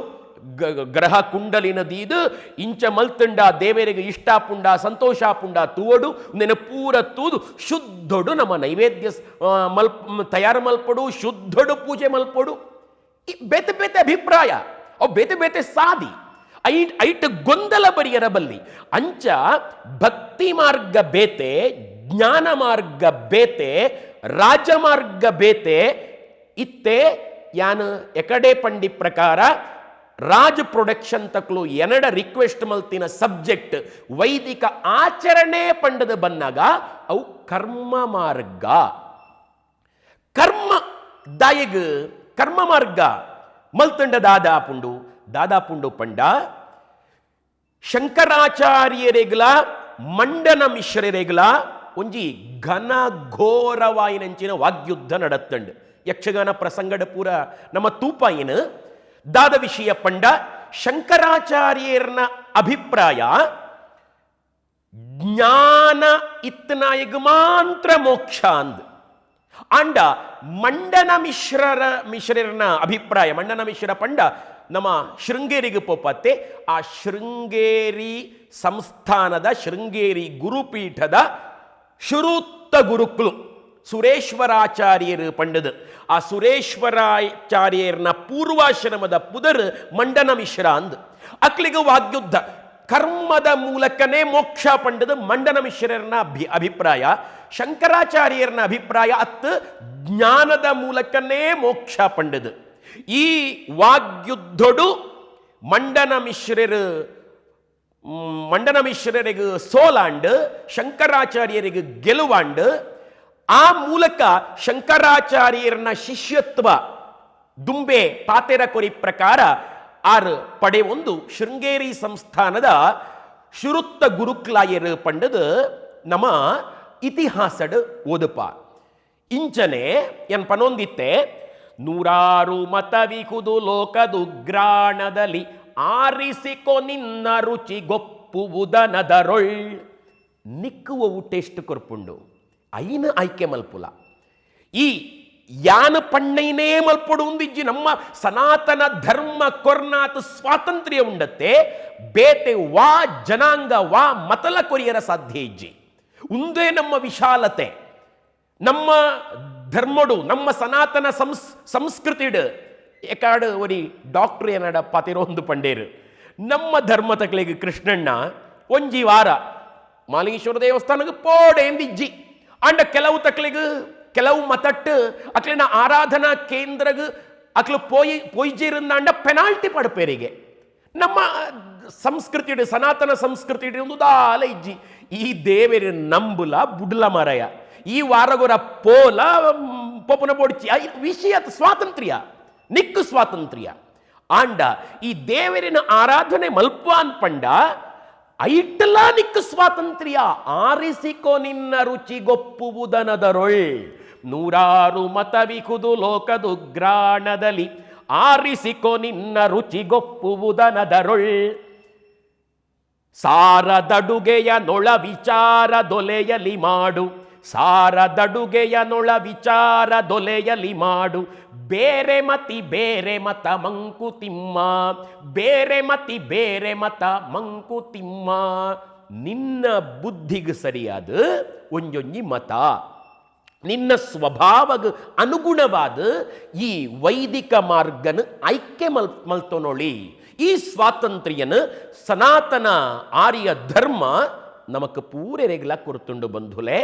ಗ್ರಹ ಕುಂಡಲಿನ ದೀದು ಇಂಚ ಮಲ್ತುಂಡ ದೇವರಿಗೆ ಇಷ್ಟ ಪುಂಡ ಸಂತೋಷ ಪುಂಡ ತೂವೊಡು ನೆನ ಪೂರ ತೂದು ಶುದ್ಧೊಡು ನಮ್ಮ ನೈವೇದ್ಯ ತಯಾರು ಮಲ್ಪೊಡು ಶುದ್ಧೊಡು ಪೂಜೆ ಮಲ್ಪೊಡು ಬೇತೆ ಬೇತೆ ಅಭಿಪ್ರಾಯ ಅವು ಬೇತೆ ಬೇತೆ ಸಾದಿ ಐಟ್ ಗೊಂದಲ ಬರಿಯರ ಬಲ್ಲಿ ಅಂಚ ಭಕ್ತಿ ಮಾರ್ಗ ಬೇತೆ ಜ್ಞಾನ ಮಾರ್ಗ ಬೇತೆ ರಾಜಮಾರ್ಗ ಬೇತೆ ಇತ್ತೆ ಯಾನು ಎಕಡೆ ಪಂಡಿ ಪ್ರಕಾರ ರಾಜ್ ಪ್ರೊಡಕ್ಷನ್ ತಕ್ಲು ಎನಡ ರಿಕ್ವೆಸ್ಟ್ ಮಲ್ತಿನ ಸಬ್ಜೆಕ್ಟ್ ವೈದಿಕ ಆಚರಣೆ ಪಂಡದ ಬನ್ನಾಗ ಅವು ಕರ್ಮ ಮಾರ್ಗ ಕರ್ಮ ದಾಯಗ್ ಕರ್ಮ ಮಾರ್ಗ ಮಲ್ತಂಡ ದಾದಾ ಪುಂಡು ದಾದಾ ಪುಂಡು ಪಂಡ ಶಂಕರಾಚಾರ್ಯರೆಗ್ಲ ಮಂಡನ ಮಿಶ್ರರೆಗ್ಲ ಒಂಜಿ ಘನ ಘೋರವಾಯಿನಂಚಿನ ವಾಗ್ಯುದ್ಧ ನಡತ್ತಂಡು ಯಕ್ಷಗಾನ ಪ್ರಸಂಗಡ ಪೂರ ನಮ್ಮ ತೂಪಾಯಿನ ದಾದ ವಿಷಯ ಪಂಡ ಶಂಕರಾಚಾರ್ಯರ್ನ ಅಭಿಪ್ರಾಯ ಜ್ಞಾನ ಇತ್ತನಾಯಗ ಮಾತ್ರ ಮೋಕ್ಷ ಅಂದ್ ಅಂಡ ಮಂಡನ ಮಿಶ್ರರ್ನ ಅಭಿಪ್ರಾಯ ಮಂಡನ ಮಿಶ್ರ ಪಂಡ ನಮ್ಮ ಶೃಂಗೇರಿಗೆ ಪೋಪತ್ತೆ ಆ ಶೃಂಗೇರಿ ಸಂಸ್ಥಾನದ ಶೃಂಗೇರಿ ಗುರುಪೀಠದ ಶುರುತ್ತ ಗುರುಕ್ಲು ಸುರೇಶ್ವರಾಚಾರ್ಯರು ಪಂಡದು ಆ ಸುರೇಶ್ವರಾಚಾರ್ಯರ್ನ ಪೂರ್ವಾಶ್ರಮದ ಪುದರ್ ಮಂಡನ ಮಿಶ್ರ ಅಂದ್ ಅಕ್ಲಿಗೆ ವಾಗ್ಯುದ್ಧ ಕರ್ಮದ ಮೂಲಕನೇ ಮೋಕ್ಷ ಪಂಡದು ಮಂಡನ ಮಿಶ್ರರ್ನ ಅಭಿಪ್ರಾಯ ಶಂಕರಾಚಾರ್ಯರ್ನ ಅಭಿಪ್ರಾಯ ಅತ್ತು ಜ್ಞಾನದ ಮೂಲಕನೇ ಮೋಕ್ಷ ಪಂಡದು ಈ ವಾಗ್ಯುದ್ಧೊಡು ಮಂಡನ ಮಿಶ್ರರಿಗೆ ಸೋಲಾಂಡ್ ಶಂಕರಾಚಾರ್ಯರಿಗೆ ಗೆಲುವಾಂಡ್ ಆ ಮೂಲಕ ಶಂಕರಾಚಾರ್ಯರನ ಶಿಷ್ಯತ್ವ ದುಂಬೆ ಪಾತೆರ ಕೊರಿ ಪ್ರಕಾರ ಆರು ಪಡೆ ಒಂದು ಶೃಂಗೇರಿ ಸಂಸ್ಥಾನದ ಶುರುತ್ತ ಗುರುಕ್ಲಾಯರು ಪಂಡದು ನಮ್ಮ ಇತಿಹಾಸಡ್ ಓದಪ ಇಂಚನೆ ಎನ್ ಪನೊಂದಿತ್ತೆ ನೂರಾರು ಮತವಿಹುದು ಲೋಕದುಗ್ರಾಣದಲ್ಲಿ ಆರಿಸಿಕೊ ನಿನ್ನ ರುಚಿ ಗೊಪ್ಪುವುದನದರೊಳ್ ನಿಕ್ಕುವವು ಟೇಸ್ಟ್ ಕೊರ್ಪುಂಡು ಐನ ಆಯ್ಕೆ ಮಲ್ಪುಲ ಈ ಯಾನ ಪಣ್ಣೈನೇ ಮಲ್ಪೊಡು ಉಂದಿಜ್ಜಿ ನಮ್ಮ ಸನಾತನ ಧರ್ಮ ಕೊರ್ನಾತ ಸ್ವಾತಂತ್ರ್ಯ ಉಂಡತ್ತೆ ಬೇತೆ ವಾ ಜನಾಂಗ ವಾ ಮತಲ ಕೊರಿಯರ ಸಾಧ್ಯ ಇಜ್ಜಿ ಉಂದೇ ನಮ್ಮ ವಿಶಾಲತೆ ನಮ್ಮ ಧರ್ಮಡು ನಮ್ಮ ಸನಾತನ ಸಂಸ್ಕೃತಿಡು ಏಕಾಡು ಒರಿ ಡಾಕ್ಟ್ರ್ ಏನಡ ಪಾತಿರೋ ಒಂದು ಪಂಡೇರು ನಮ್ಮ ಧರ್ಮ ತಕ್ಲಿಗೆ ಕೃಷ್ಣಣ್ಣ ಒಂಜಿ ವಾರ ಮಾಲಿಂಗೇಶ್ವರ ದೇವಸ್ಥಾನಕ್ಕೆ ಪೋಡೆ ಎಂದಿಜ್ಜಿ ಅಂಡ ಕೆಲವು ತಕ್ಲಿಗೆ ಕೆಲವು ಮತಟ್ಟು ಅಕ್ಲಿನ ಆರಾಧನಾ ಕೇಂದ್ರಗ್ ಅಕ್ಲು ಪೋಯಿ ಪೊಯ್ಜಿರುಂದಾಂಡ ಪೆನಾಲ್ಟಿ ಪಡ್ಪೇರಿಗೆ ನಮ್ಮ ಸಂಸ್ಕೃತಿ ಸನಾತನ ಸಂಸ್ಕೃತಿ ಒಂದು ದಾಲ ಇಜ್ಜಿ ಈ ದೇವೇರು ನಂಬುಲ ಬುಡ್ಲ ಮಾರಾಯ ಈ ವಾರಗೊರ ಪೋಲ ಪೋಪನ ಬೋಡ್ಚಿ ವಿಷಯ ಸ್ವಾತಂತ್ರ್ಯ ನಿಕ್ಕು ಸ್ವಾತಂತ್ರ್ಯ ಆಂಡ ಈ ದೇವರಿನ ಆರಾಧನೆ ಮಲ್ಪಾನ್ ಪಂಡ ಐಟಲ ನಿಕ್ಕು ಸ್ವಾತಂತ್ರ್ಯ ಆರಿಸಿಕೊ ನಿನ್ನ ರುಚಿ ಗೊಪ್ಪುವುದನದರೊಳ್ ನೂರಾರು ಮತವಿಹುದು ಲೋಕದುಗ್ರಾಣದಲ್ಲಿ ಆರಿಸಿಕೊ ನಿನ್ನ ರುಚಿ ಗೊಪ್ಪುವುದನದರೊಳ್ ಸಾರದಡುಗೆಯ ನೊಳ ವಿಚಾರ ದೊಲೆಯಲಿ ಮಾಡು ಸಾರದಡುಗೆಯ ನೊಳ ವಿಚಾರ ದೊಲೆಯಲಿ ಮಾಡು ಬೇರೆ ಮತಿ ಬೇರೆ ಮತ ಮಂಕುತಿಮ್ಮ ಬೇರೆ ಮತಿ ಬೇರೆ ಮತ ಮಂಕುತಿಮ್ಮ ನಿನ್ನ ಬುದ್ಧಿಗೆ ಸರಿಯಾದ ಒಂಜೊಂಜಿ ಮತ. ನಿನ್ನ ಸ್ವಭಾವಗ ಅನುಗುಣವಾದ ಈ ವೈದಿಕ ಮಾರ್ಗನ ಆಯ್ಕೆ ಮಲ್ತೊನೊಳಿ. ಈ ಸ್ವಾತಂತ್ರ್ಯನ ಸನಾತನ ಆರ್ಯ ಧರ್ಮ ನಮಕ್ ಪೂರೆರೆಗ್ಲ ಕೊರ್ತುಂಡು ಬಂಧುಲೆ.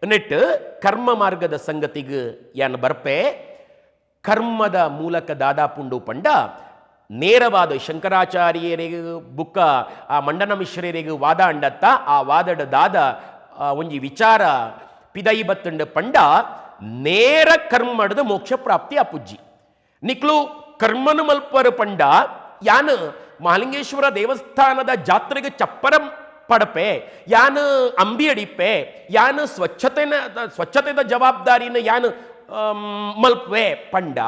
ನೆಟ್ ಕರ್ಮ ಮಾರ್ಗದ ಸಂಗತಿಗೆ ಯಾನ್ ಬರ್ಪೆ. ಕರ್ಮದ ಮೂಲಕ ದಾದಾಪುಂಡು ಪಂಡ ನೇರವಾದ ಶಂಕರಾಚಾರ್ಯರಿಗೆ ಬುಕ್ಕ ಆ ಮಂಡನ ಮಿಶ್ರರಿಗೆ ವಾದ ಅಂಡತ್ತ ಆ ವಾದಡ ದಾದ ಒಂಜಿ ವಿಚಾರ ಪಿದೈ ಬತ್ತಂಡ ಪಂಡ ನೇರ ಕರ್ಮಡದ ಮೋಕ್ಷ ಪ್ರಾಪ್ತಿ ಅಪುಜ್ಜಿ. ನಿಕ್ಲು ಕರ್ಮನು ಮಲ್ಪರು ಪಂಡ ಯಾನ್ ಮಹಾಲಿಂಗೇಶ್ವರ ದೇವಸ್ಥಾನದ ಜಾತ್ರೆಗೆ ಚಪ್ಪರ ಪಡಪೆ, ಯಾನ್ ಅಂಬಿ ಅಡಿಪೆ, ಯಾನ್ ಸ್ವಚ್ಛತೆದ ಜವಾಬ್ದಾರಿನ ಯಾನ್ ಮಲ್ಪೆ ಪಂಡ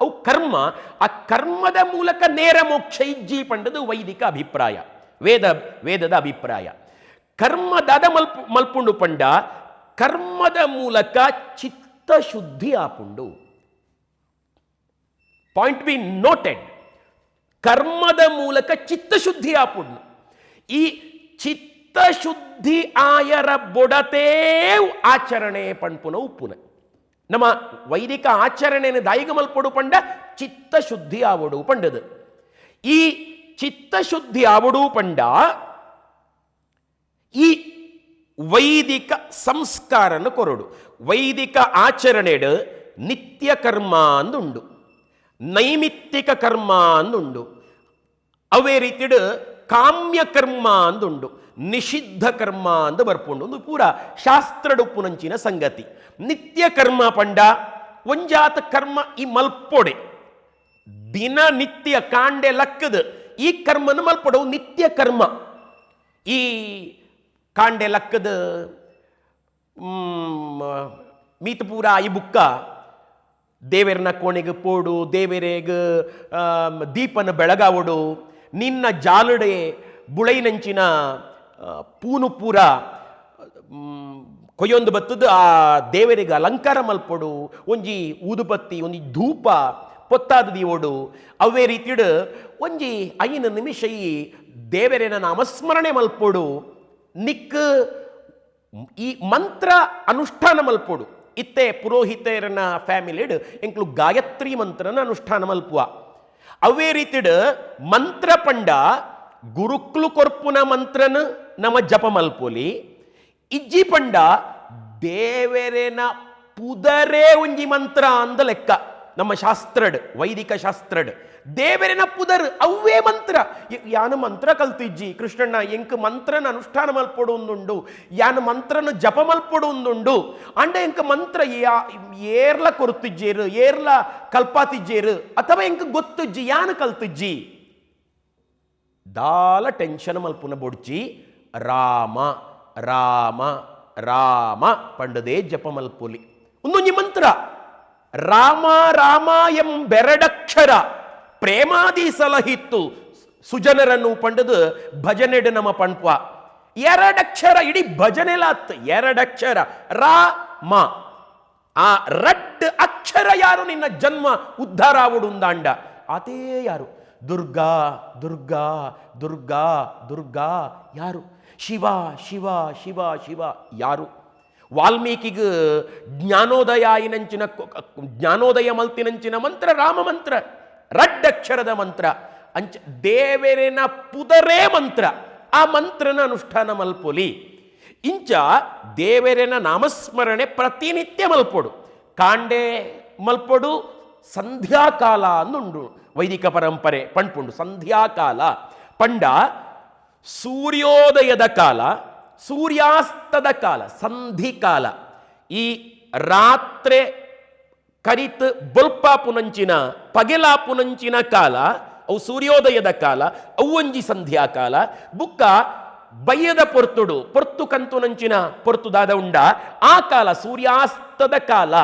ಅವು ಕರ್ಮ. ಆ ಕರ್ಮದ ಮೂಲಕ ನೇರ ಮೋಕ್ಷ ಇಜ್ಜಿ ಪಂಡದು ವೈದಿಕ ಅಭಿಪ್ರಾಯ, ವೇದದ ಅಭಿಪ್ರಾಯ. ಕರ್ಮದಾದ ಮಲ್ಪುಂಡು ಪಂಡ ಕರ್ಮದ ಮೂಲಕ ಚಿತ್ತಶುದ್ಧಿ ಆಪುಂಡು. Point be noted. ಕರ್ಮದ ಮೂಲಕ ಚಿತ್ತಶುದ್ಧಿ ಆಪುಂಡು. ಈ ಚಿತ್ತಶುದ್ಧಿ ಆಯರ ಬೊಡತೇ ಆಚರಣೆ ಪಣ್ಪುನ ಉಪ್ಪುನ ನಮ್ಮ ವೈದಿಕ ಆಚರಣೆಯನ್ನು ದಾಯಿಗ ಮಲ್ಪೊಡು ಪಂಡ ಚಿತ್ತಶುದ್ಧಿ ಆವಡು ಪಂಡದು. ಈ ಚಿತ್ತಶುದ್ಧಿ ಆವಡು ಪಂಡ ಈ ವೈದಿಕ ಸಂಸ್ಕಾರನ ಕೊರಡು. ವೈದಿಕ ಆಚರಣೆಡು ನಿತ್ಯ ಕರ್ಮ ಅಂದುಂಡು, ನೈಮಿತ್ತಿಕ ಕರ್ಮ ಅಂದುಂಡು, ಅವೇ ರೀತಿಡು ಕಾಮ್ಯ ಕರ್ಮ ಅಂದುಂಡು, ನಿಷಿದ್ಧ ಕರ್ಮ ಅಂದು ಬರ್ಪುಂಡು. ಒಂದು ಪೂರ ಶಾಸ್ತ್ರಡುಪ್ಪುನಂಚಿನ ಸಂಗತಿ. ನಿತ್ಯ ಕರ್ಮ ಪಂಡ ಒಂಜಾತ ಕರ್ಮ ಈ ಮಲ್ಪೊಡೆ ದಿನ ನಿತ್ಯ ಕಾಂಡೆ ಲಕ್ಕದ ಈ ಕರ್ಮನ ಮಲ್ಪೊಡವು ನಿತ್ಯ ಕರ್ಮ. ಈ ಕಾಂಡೆ ಲಕ್ಕದ ಮೀತ ಪೂರ ಈ ಬುಕ್ಕ ದೇವೆರ್ನ ಕೋಣೆಗೆ ಪೋಡು, ದೇವೆರೆಗ್ ದೀಪನ ಬೆಳಗಾವಡು, ನಿನ್ನ ಜಾಲಡೆ ಬುಳೈನಂಚಿನ ಪೂನು ಪೂರ ಕೊಯ್ಯೊಂದು ಬತ್ತದ ಆ ದೇವರಿಗೆ ಅಲಂಕಾರ ಮಲ್ಪೊಡು, ಒಂಜಿ ಊದುಬತ್ತಿ ಒಂಜಿ ಧೂಪ ಪೊತ್ತಾದ ದೀವೋಡು. ಅವೇ ರೀತಿಡು ಒಂಜಿ 5 ನಿಮಿಷ ಈ ದೇವರೇನ ನಾಮಸ್ಮರಣೆ ಮಲ್ಪೊಡು, ನಿಕ್ ಈ ಮಂತ್ರ ಅನುಷ್ಠಾನ ಮಲ್ಪೊಡು. ಇತ್ತೆ ಪುರೋಹಿತರನ ಫ್ಯಾಮಿಲಿಡ್ ಎಂಕ್ಲು ಗಾಯತ್ರಿ ಮಂತ್ರನ ಅನುಷ್ಠಾನ ಮಲ್ಪುವ. ಅವೇ ರೀತಿಡು ಮಂತ್ರ ಪಂಡ ಗುರುಕ್ಲು ಕೊರ್ಪುನ ಮಂತ್ರನ ನಮ್ಮ ಜಪ ಮಲ್ಪೊಲಿ. ಇಜ್ಜಿ ಪಂಡ ದೇವರೇನ ಪುದರೇ ಒಂಜಿ ಮಂತ್ರ ಅಂದ ಲೆಕ್ಕ ನಮ್ಮ ಶಾಸ್ತ್ರಡ್, ವೈದಿಕ ಶಾಸ್ತ್ರಡ್ ದೇವರೇನ ಪುದರ್ ಅವೇ ಮಂತ್ರ. ಯಾನು ಮಂತ್ರ ಕಲ್ತಿಜ್ಜಿ ಕೃಷ್ಣಣ್ಣ, ಎಂಕ್ ಮಂತ್ರನ ಅನುಷ್ಠಾನ ಮಲ್ಪೊಡು ಒಂದುಂಡು, ಯಾನು ಮಂತ್ರನ ಜಪ ಮಲ್ಪೊಡು ಒಂದುಂಡು, ಅಂಡ ಎಂಕ್ ಮಂತ್ರ ಏರ್ಲ ಕೊರ್ತಿಜ್ಜೇರು, ಏರ್ಲ ಕಲ್ಪಾತಿಜ್ಜೇರು, ಅಥವಾ ಎಂಕ್ ಗೊತ್ತಿಜ್ಜಿ ಯಾನು ಕಲ್ತಿಜ್ಜಿ, ದಾಲ ಟೆನ್ಷನ್ ಮಲ್ಪುನ ಬೊಡ್ಚಿ ರಾಮ ರಾಮ ರಾಮ ಪಂಡದೇ ಜಪ ಮಲ್ಪೊಲಿ. ಒಂದೊಂಜಿ ಮಂತ್ರ ರಾಮ ರಾಮ ಎಂಬೆರಡಕ್ಷರ ಪ್ರೇಮಾದಿ ಸಲಹಿತ್ತು ಸುಜನರನ್ನು ಪಂಡದು ಭಜನೆಡು ನಮ್ಮ ಪಣ್ಪ. ಎರಡಕ್ಷರ ಇಡೀ ಭಜನೆಲಾತ್ ಎರಡಕ್ಷರ ರಾಮ. ಆ ರಡ್ ಅಕ್ಷರ ಯಾರು ನಿನ್ನ ಜನ್ಮ ಉದ್ಧಾರ ಆವುಡುಂದಾಂಡ ಆತೇ ಯಾರು. ದುರ್ಗಾ ದುರ್ಗಾ ದುರ್ಗಾ ದುರ್ಗಾ ಯಾರು, ಶಿವ ಶಿವ ಶಿವ ಶಿವ ಯಾರು. ವಾಲ್ಮೀಕಿಗೆ ಜ್ಞಾನೋದಯ ಇನಂಚಿನ ಜ್ಞಾನೋದಯ ಮಲ್ತಿನಂಚಿನ ಮಂತ್ರ ರಾಮ ಮಂತ್ರ, ರಡ್ಡಕ್ಷರದ ಮಂತ್ರ. ಅಂಚ ದೇವರೇನ ಪುದರೇ ಮಂತ್ರ, ಆ ಮಂತ್ರನ ಅನುಷ್ಠಾನ ಮಲ್ಪೊಲಿ. ಇಂಚ ದೇವರೇನ ನಾಮಸ್ಮರಣೆ ಪ್ರತಿನಿತ್ಯ ಮಲ್ಪೊಡು, ಕಾಂಡೆ ಮಲ್ಪೊಡು. ಸಂಧ್ಯಾಕಾಲ ಅಂದುಂಡು ವೈದಿಕ ಪರಂಪರೆ ಪಂಡ್ಪುಂಡು. ಸಂಧ್ಯಾಕಾಲ ಪಂಡ ಸೂರ್ಯೋದಯದ ಕಾಲ, ಸೂರ್ಯಾಸ್ತದ ಕಾಲ, ಸಂಧಿಕಾಲ. ಈ ರಾತ್ರಿ ಕರಿತ್ ಬೊಲ್ಪಾಪುನಂಚಿನ ಪಗೆಲಾಪುನಂಚಿನ ಕಾಲ ಅವು ಸೂರ್ಯೋದಯದ ಕಾಲ, ಅವು ಒಂಜಿ ಸಂಧ್ಯಾಕಾಲ. ಬುಕ್ಕ ಬಯ್ಯದ ಪೊರ್ತುಡು ಪೊರ್ತು ಕಂತುನಂಚಿನ ಪೊರ್ತುದಾದ ಉಂಡ ಆ ಕಾಲ ಸೂರ್ಯಾಸ್ತದ ಕಾಲ,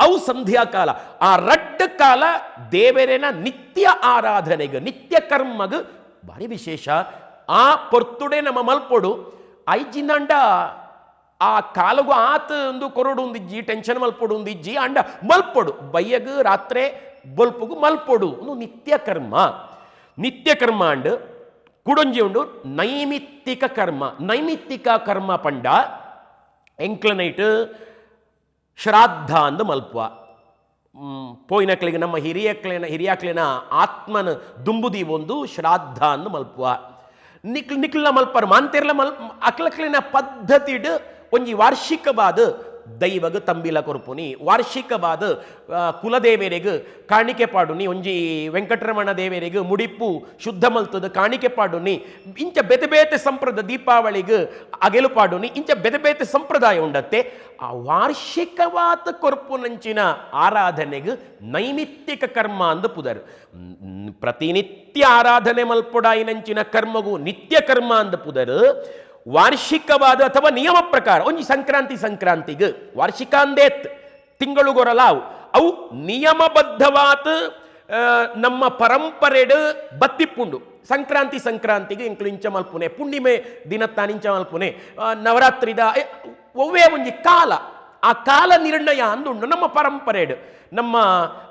ಅವು ಸಂಧ್ಯಾಕಾಲ. ಆ ರಡ್ಡ ಕಾಲ ದೇವರೇನ ನಿತ್ಯ ಆರಾಧನೆಗೆ ನಿತ್ಯ ಕರ್ಮಗ್ ಭಾರಿ ವಿಶೇಷ. ಆ ಪೊರ್ತುಡೆ ನಮ್ಮ ಮಲ್ಪೊಡು. ಐಜಿನಂಡ ಆ ಕಾಲಗು ಆತ ಒಂದು ಕೊರಡು ಒಂದಿಜ್ಜಿ, ಟೆನ್ಷನ್ ಮಲ್ಪೊಡು ಒಂದಿಜ್ಜಿ, ಅಂಡ ಮಲ್ಪೊಡು ಬಯ್ಯಗು ರಾತ್ರೆ ಬೊಲ್ಪುಗು ಮಲ್ಪೊಡು. ಒಂದು ನಿತ್ಯ ಕರ್ಮ. ನಿತ್ಯ ಕರ್ಮ ಅಂಡ್ ಕುಡೊಂಜಿ ಉಂಡು ನೈಮಿತ್ತಿಕ ಕರ್ಮ. ನೈಮಿತ್ತಿಕ ಕರ್ಮ ಪಂಡ ಎಂಕ್ಲನೈಟ್ ಶ್ರಾದ್ದ ಅಂದು ಮಲ್ಪುವ ಪೋಯಿನಕ್ಲಿಗೆ ನಮ್ಮ ಹಿರಿಯಕ್ಲಿನ ಆತ್ಮನ ದುಂಬುದೀವೊಂದು ಶ್ರಾದ್ದ ಅಂದು ಮಲ್ಪುವ ನಿಕ್ಲ್ ನಿಕ್ಲ ಮಲ್ಪರ್ ಮಾಂತಿರ್ಲ ಮಲ್ ಅಕ್ಲಕ್ಲಿನ ಪದ್ಧತಿಡ್ ಒಂಜಿ ವಾರ್ಷಿಕವಾದ ದೈವಗ ತಂಬಿಲ ಕೊರ್ಪುನಿ ವಾರ್ಷಿಕವಾದ ಕುಲದೇವರಿಗೆ ಕಾಣಿಕೆ ಪಾಡುನಿ ಒಂಜಿ ವೆಂಕಟರಮಣ ದೇವರಿಗೆ ಮುಡಿಪು ಶುದ್ಧ ಮಲ್ತದ ಕಾಣಿಕೆ ಪಾಡುನಿ ಇಂಚ ಬೇತೆ ಬೇತೆ ಸಂಪ್ರದಾಯ ದೀಪಾವಳಿಗೆ ಅಗೆಲು ಪಾಡುನಿ ಇಂಚ ಬೇತೆ ಬೇತೆ ಸಂಪ್ರದಾಯ ಉಂಡತ್ತೆ. ಆ ವಾರ್ಷಿಕವಾದ ಕೊರ್ಪುನಂಚಿನ ಆರಾಧನೆಗೆ ನೈಮಿತ್ತಿಕ ಕರ್ಮ ಅಂದು ಪುದರು. ಪ್ರತಿನಿತ್ಯ ಆರಾಧನೆ ಮಲ್ಪೊಡಾಯಿನಂಚಿನ ಕರ್ಮಗೂ ನಿತ್ಯ ಕರ್ಮ ಅಂದು ಪುದರು. ವಾರ್ಷಿಕವಾದ ಅಥವಾ ನಿಯಮ ಪ್ರಕಾರ ಒಂಜಿ ಸಂಕ್ರಾಂತಿ ಸಂಕ್ರಾಂತಿಗೆ ವಾರ್ಷಿಕ ಅಂದೇತ್ ತಿಂಗಳುಗೊರಲಾವು ಅವು ನಿಯಮಬದ್ಧವಾದ ನಮ್ಮ ಪರಂಪರೆಡು ಬತ್ತಿಪ್ಪುಂಡು. ಸಂಕ್ರಾಂತಿ ಸಂಕ್ರಾಂತಿಗೆ ಇಂಕ್ಲು ಇಂಚ ಮಲ್ಪುನೆ, ಪುಣ್ಣಿಮೆ ದಿನತ್ತಾನ ಇಂಚ ಮಲ್ಪುನೆ, ನವರಾತ್ರಿದ ಒವ್ವೇ ಒಂಜಿ ಕಾಲ, ಆ ಕಾಲ ನಿರ್ಣಯ ಅಂದುಂಡು ನಮ್ಮ ಪರಂಪರೆಡು. ನಮ್ಮ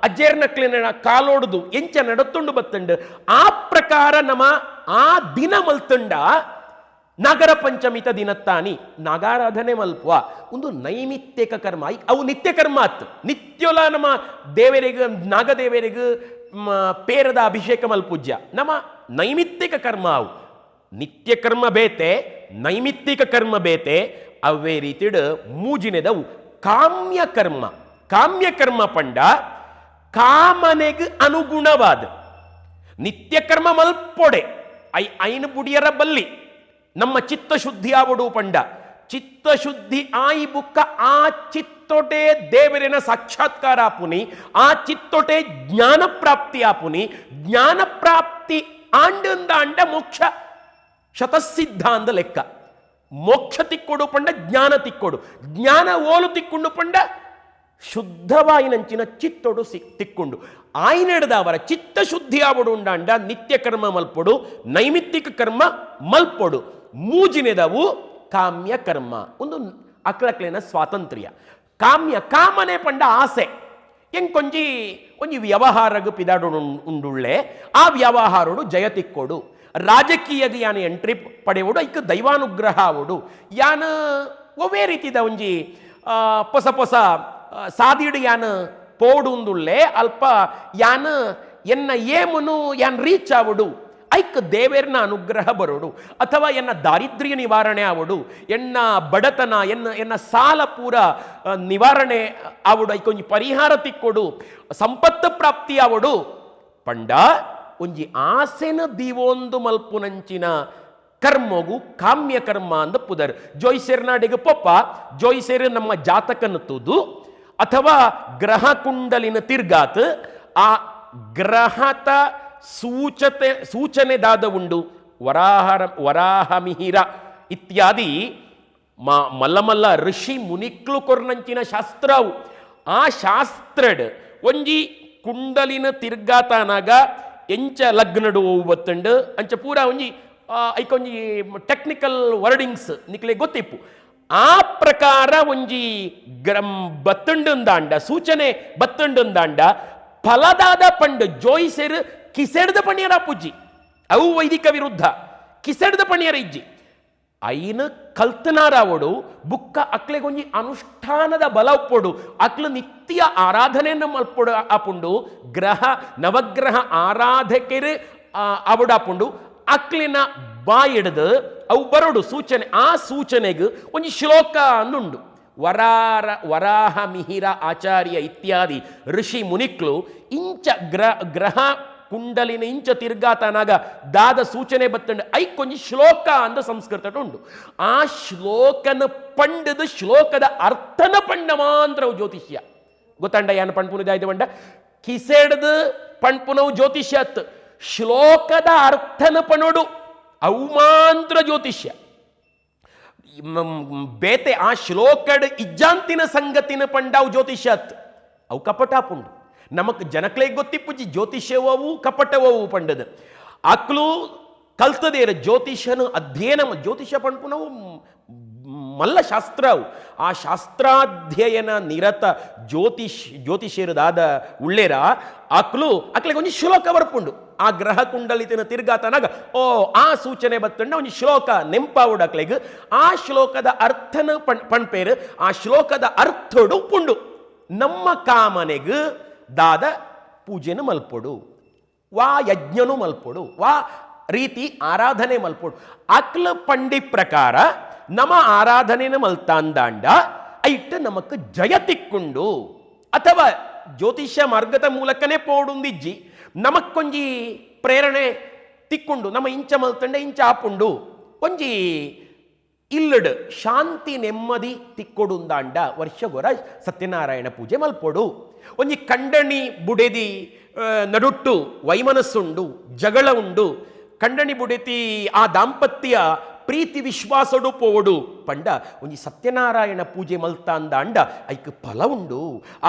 ಅಜ್ಜೇರ್ನಕ್ಲಿನ ಕಾಲೋಡುದು ಎಂಚ ನಡತ್ತುಂಡು ಬತ್ತುಂಡು ಆ ಪ್ರಕಾರ ನಮ್ಮ ಆ ದಿನ ಮಲ್ತುಂಡ ನಾಗರ ಪಂಚಮಿತ ದಿನತ್ತಾನಿ ನಾಗಾರಾಧನೆ ಮಲ್ಪುವ ಒಂದು ನೈಮಿತ್ತಿಕ ಕರ್ಮ. ಅವು ನಿತ್ಯ ಕರ್ಮ ಆತ್. ನಿತ್ಯೊಲ ನಮ್ಮ ದೇವರಿಗೆ ನಾಗದೇವರಿಗೆ ಪೇರದ ಅಭಿಷೇಕ ಮಲ್ಪೂಜ್ಯ ನಮ್ಮ ನೈಮಿತ್ತಿಕ ಕರ್ಮ. ಅವು ನಿತ್ಯ ಕರ್ಮ ಬೇತೆ, ನೈಮಿತ್ತಿಕ ಕರ್ಮ ಬೇತೆ. ಅವೇ ರೀತಿಡ್ ಮೂಜಿನೆದವು ಕಾಮ್ಯ ಕರ್ಮ. ಕಾಮ್ಯ ಕರ್ಮ ಪಂಡ ಕಾಮನೆಗೆ ಅನುಗುಣವಾದ ನಿತ್ಯ ಕರ್ಮ ಮಲ್ಪೊಡೆ I ಐನು ಬುಡಿಯರ ಬಲ್ಲಿ ನಮ್ಮ ಚಿತ್ತಶುದ್ಧಿ ಆವಡು ಪಂಡ ಚಿತ್ತಶುದ್ಧಿ ಆಯಿ ಬುಕ್ಕ ಆ ಚಿತ್ತೊಟೆ ದೇವರಿನ ಸಾಕ್ಷಾತ್ಕಾರ ಆಪುನಿ, ಆ ಚಿತ್ತೊಟೆ ಜ್ಞಾನ ಪ್ರಾಪ್ತಿ ಆಪುನಿ, ಜ್ಞಾನ ಪ್ರಾಪ್ತಿ ಆಂಡಂದ ಅಂಡ ಮೋಕ್ಷ ಶತಸಿದ್ಧ ಅಂದ ಲೆಕ್ಕ. ಮೋಕ್ಷ ತಿಕ್ಕೊಡು ಪಂಡ ಜ್ಞಾನ ತಿಕ್ಕೊಡು, ಜ್ಞಾನ ಓಲು ತಿಕ್ಕೊಂಡು ಪಂಡ ಶುದ್ಧವಾಯಿನಂಚಿನ ಚಿತ್ತೊಡು ತಿಕ್ಕೊಂಡು ಆಯ್ನೆಡ್ದ ಅವರ ಚಿತ್ತಶುದ್ಧಿ ಆವಡು ಉಂಡಾಂಡ ನಿತ್ಯ ಕರ್ಮ ಮಲ್ಪೊಡು, ನೈಮಿತ್ತಿಕ ಕರ್ಮ ಮಲ್ಪೊಡು. ಮೂಜಿನೆದವು ಕಾಮ್ಯ ಕರ್ಮ, ಒಂದು ಅಕ್ಲಕ್ಲಿನ ಸ್ವಾತಂತ್ರ್ಯ. ಕಾಮ್ಯ ಕಾಮನೆ ಪಂಡ ಆಸೆ, ಎಂಕೊಂಜಿ ಒಂಜಿ ವ್ಯವಹಾರಗು ಪಿದಾಡು ಉಂಡುಳ್ಳೆ ಆ ವ್ಯವಹಾರೋಡು ಜಯ ತಿಕ್ಕೊಡು, ರಾಜಕೀಯದ ಯಾನು ಎಂಟ್ರಿ ಪಡೆಯೋಡು, ಐಕ್ ದೈವಾನುಗ್ರಹ ಆವಡು, ಯಾನು ಒವ್ವೇ ರೀತಿದ ಒಂಜಿ ಪೊಸ ಪೊಸ ಸಾದಿಡು ಯಾನು ಪೋಡುಂದುಳ್ಳೆ ಅಲ್ಪ ಯಾನು ಎನ್ನ ಏಮುನು ಯಾನ್ ರೀಚ್ ಆವಡು, ಐಕ್ ದೇವೇರ್ನ ಅನುಗ್ರಹ ಬರೋಡು, ಅಥವಾ ಎನ್ನ ದಾರಿದ್ರ್ಯ ನಿವಾರಣೆ ಆವಡು, ಎನ್ನ ಬಡತನ ಎನ್ನ ಎನ್ನ ಸಾಲ ಪೂರ ನಿವಾರಣೆ ಆವಡು, ಐಕ್ ಒಂಜಿ ಪರಿಹಾರ ತಿಕ್ಕೊಡು, ಸಂಪತ್ತು ಪ್ರಾಪ್ತಿ ಆವಡು ಪಂಡ ಒಂಜಿ ಆಸೆನ ದೀವೊಂದು ಮಲ್ಪುನಂಚಿನ ಕರ್ಮಗು ಕಾಮ್ಯ ಕರ್ಮ ಅಂದ ಪುದರ್. ಜೋಯಿಸೆರ್ನಾಡಿಗೆ ಪೊಪ್ಪ ಜೋಯಿಸೆರ್ ನಮ್ಮ ಜಾತಕನ ತೂದು ಅಥವಾ ಗ್ರಹ ಕುಂಡಲಿನ ತಿರ್ಗಾತ್ ಆ ಗ್ರಹತ ಸೂಚತೆ ಸೂಚನೆದಾದ ಉಂಡು ವರಾಹಮಿಹಿರ ಇತ್ಯಾದಿ ಮಲ್ಲ ಮಲ್ಲ ಋಷಿ ಮುನಿಕ್ಲು ಕೊರ್ನಂಚಿನ ಶಾಸ್ತ್ರವು. ಆ ಶಾಸ್ತ್ರಡ್ ಒಂಜಿ ಕುಂಡಲಿನ ತಿರ್ಗಾತನಾಗ ಎಂಚ ಲಗ್ನಡು ಬತ್ತಂಡು ಅಂಚ ಪೂರ ಒಂಜಿ ಐಕೊಂಜಿ ಟೆಕ್ನಿಕಲ್ ವರ್ಡಿಂಗ್ಸ್ ನಿಕ್ಲೆ ಗೊತ್ತಿಪ್ಪು. ಆ ಪ್ರಕಾರ ಒಂಜಿ ಗ್ರಂ ಬತ್ತಂಡುಂದಾಂಡ ಸೂಚನೆ ಬತ್ತಂಡುಂದಾಂಡ ಫಲದಾದ ಪಂಡು ಜೋಯಿಸೆರ್ ಕಿಸೆಡ್ದ ಪಣಿಯರ ಪೂಜಿ ಅವು ವೈದಿಕ ವಿರುದ್ಧ ಕಿಸೆಡ್ದ ಪಣಿಯರ ಇಜ್ಜಿ ಐನ ಕಲ್ತನಾರಾವಡು ಬುಕ್ಕ ಅಕ್ಲೆಗೊಂಜಿ ಅನುಷ್ಠಾನದ ಬಲ ಒಪ್ಪೊಡು, ಅಕ್ಲು ನಿತ್ಯ ಆರಾಧನೆಯನ್ನು ಮಲ್ಪೊಡು ಆಪುಂಡು, ಗ್ರಹ ನವಗ್ರಹ ಆರಾಧಕರು ಅವಡಾಪುಂಡು ಅಕ್ಲಿನ ಬಾಯಿಡ್ದು ಅವು ಬರೋಡು ಸೂಚನೆ. ಆ ಸೂಚನೆಗೆ ಒಂಜಿ ಶ್ಲೋಕ ಅಂದುಂಡು. ವರಾಹ ಮಿಹಿರ ಆಚಾರ್ಯ ಇತ್ಯಾದಿ ಋಷಿ ಮುನಿಕ್ಲು ಇಂಚ ಗ್ರಹ ಕುಂಡಲಿನ ಇಂಚ ತಿರ್ಗಾತನಾಗ ದಾದ ಸೂಚನೆ ಬತ್ತಂಡು ಐಕೊಂಜಿ ಶ್ಲೋಕ ಅಂದ ಸಂಸ್ಕೃತ ಉಂಡು. ಆ ಶ್ಲೋಕನ ಪಂಡದ ಶ್ಲೋಕದ ಅರ್ಥನ ಪಂಡ ಮಾಂತ್ರವು ಜ್ಯೋತಿಷ್ಯ ಗೊತ್ತಂಡ ಯಾನು ಪಣ್ಪುನಿದಾಯ್ತು ಪಂಡ ಕಿಸೆಡ್ದು ಪಣ್ಪುನವು ಜ್ಯೋತಿಷ್ಯತ್ ಶ್ಲೋಕದ ಅರ್ಥನ ಪಣೋಡು ಅವು ಮಾಂತ್ರ ಜ್ಯೋತಿಷ್ಯ. ಬೇತೆ ಆ ಶ್ಲೋಕಡ್ ಇಜ್ಜಾಂತಿನ ಸಂಗತಿನ ಪಂಡವು ಜ್ಯೋತಿಷ್ಯತ್ ಅವು ಕಪಟಾಪುಂಡು. ನಮಕ್ ಜನಕ್ಲೆ ಗೊತ್ತಿಪ್ಪುಜಿ ಜ್ಯೋತಿಷ್ಯವವು ಕಪಟವವು ಪಂಡದ ಅಕ್ಲು ಕಲ್ತದೇರ ಜ್ಯೋತಿಷ್ಯನು ಅಧ್ಯಯನ ಜ್ಯೋತಿಷ್ಯ ಪಣ್ಪುನವು ಮಲ್ಲ ಶಾಸ್ತ್ರ ಅವು. ಆ ಶಾಸ್ತ್ರಾಧ್ಯಯನ ನಿರತ ಜ್ಯೋತಿಷಿಯರದಾದ ಉಳ್ಳೇರ ಅಕ್ಲು ಅಕ್ಲಿಗೆ ಒಂಜಿ ಶ್ಲೋಕ ಬರ್ಪುಂಡು. ಆ ಗ್ರಹ ಕುಂಡಲಿತನ ತಿರ್ಗಾತನಾಗ ಓ ಆ ಸೂಚನೆ ಬತ್ತಂಡ ಒಂಜಿ ಶ್ಲೋಕ ನೆಂಪಾವುಡು ಅಕ್ಲೆಗ್. ಆ ಶ್ಲೋಕದ ಅರ್ಥನ ಪಣ್ಪೇರು. ಆ ಶ್ಲೋಕದ ಅರ್ಥಡು ಉಪ್ಪುಂಡು ನಮ್ಮ ಕಾಮನೆಗ್ ದಾದ ಪೂಜೆನು ಮಲ್ಪೊಡು, ವಾ ಯಜ್ಞನು ಮಲ್ಪೊಡು, ವಾ ರೀತಿ ಆರಾಧನೆ ಮಲ್ಪೊಡು. ಅಕ್ಲ ಪಂಡಿ ಪ್ರಕಾರ ನಮ್ಮ ಆರಾಧನೆನ ಮಲ್ತಾಂದಾಂಡ ಐಟ್ ನಮಕ್ ಜಯ ತಿಕ್ಕೊಂಡು ಅಥವಾ ಜ್ಯೋತಿಷ್ಯ ಮಾರ್ಗದ ಮೂಲಕನೇ ಪೋಡುಂದಿಜ್ಜಿ ನಮಕ್ಕೊಂಜಿ ಪ್ರೇರಣೆ ತಿಕ್ಕೊಂಡು ನಮ್ಮ ಇಂಚ ಮಲ್ತಂಡೆ ಇಂಚ ಆಪುಂಡು ಒಂಜಿ ಇಲ್ಲಡ್ ಶಾಂತಿ ನೆಮ್ಮದಿ ತಿಕ್ಕೊಡುಂದಾಂಡ ವರ್ಷಗೊರ ಸತ್ಯನಾರಾಯಣ ಪೂಜೆ ಮಲ್ಪೊಡು. ಒಂಜಿ ಕಂಡಣಿ ಬುಡೆದಿ ನಡುಟ್ಟು ವೈಮನಸ್ಸುಂಡು, ಜಗಳ ಉಂಡು, ಕಂಡಣಿ ಬುಡೆತಿ ಆ ದಾಂಪತ್ಯ ಪ್ರೀತಿ ವಿಶ್ವಾಸಡು ಪೋಡು ಪಂಡ ಒಂಜಿ ಸತ್ಯನಾರಾಯಣ ಪೂಜೆ ಮಲ್ತಾಂದಾಂಡ ಐಕ್ ಫಲ ಉಂಡು.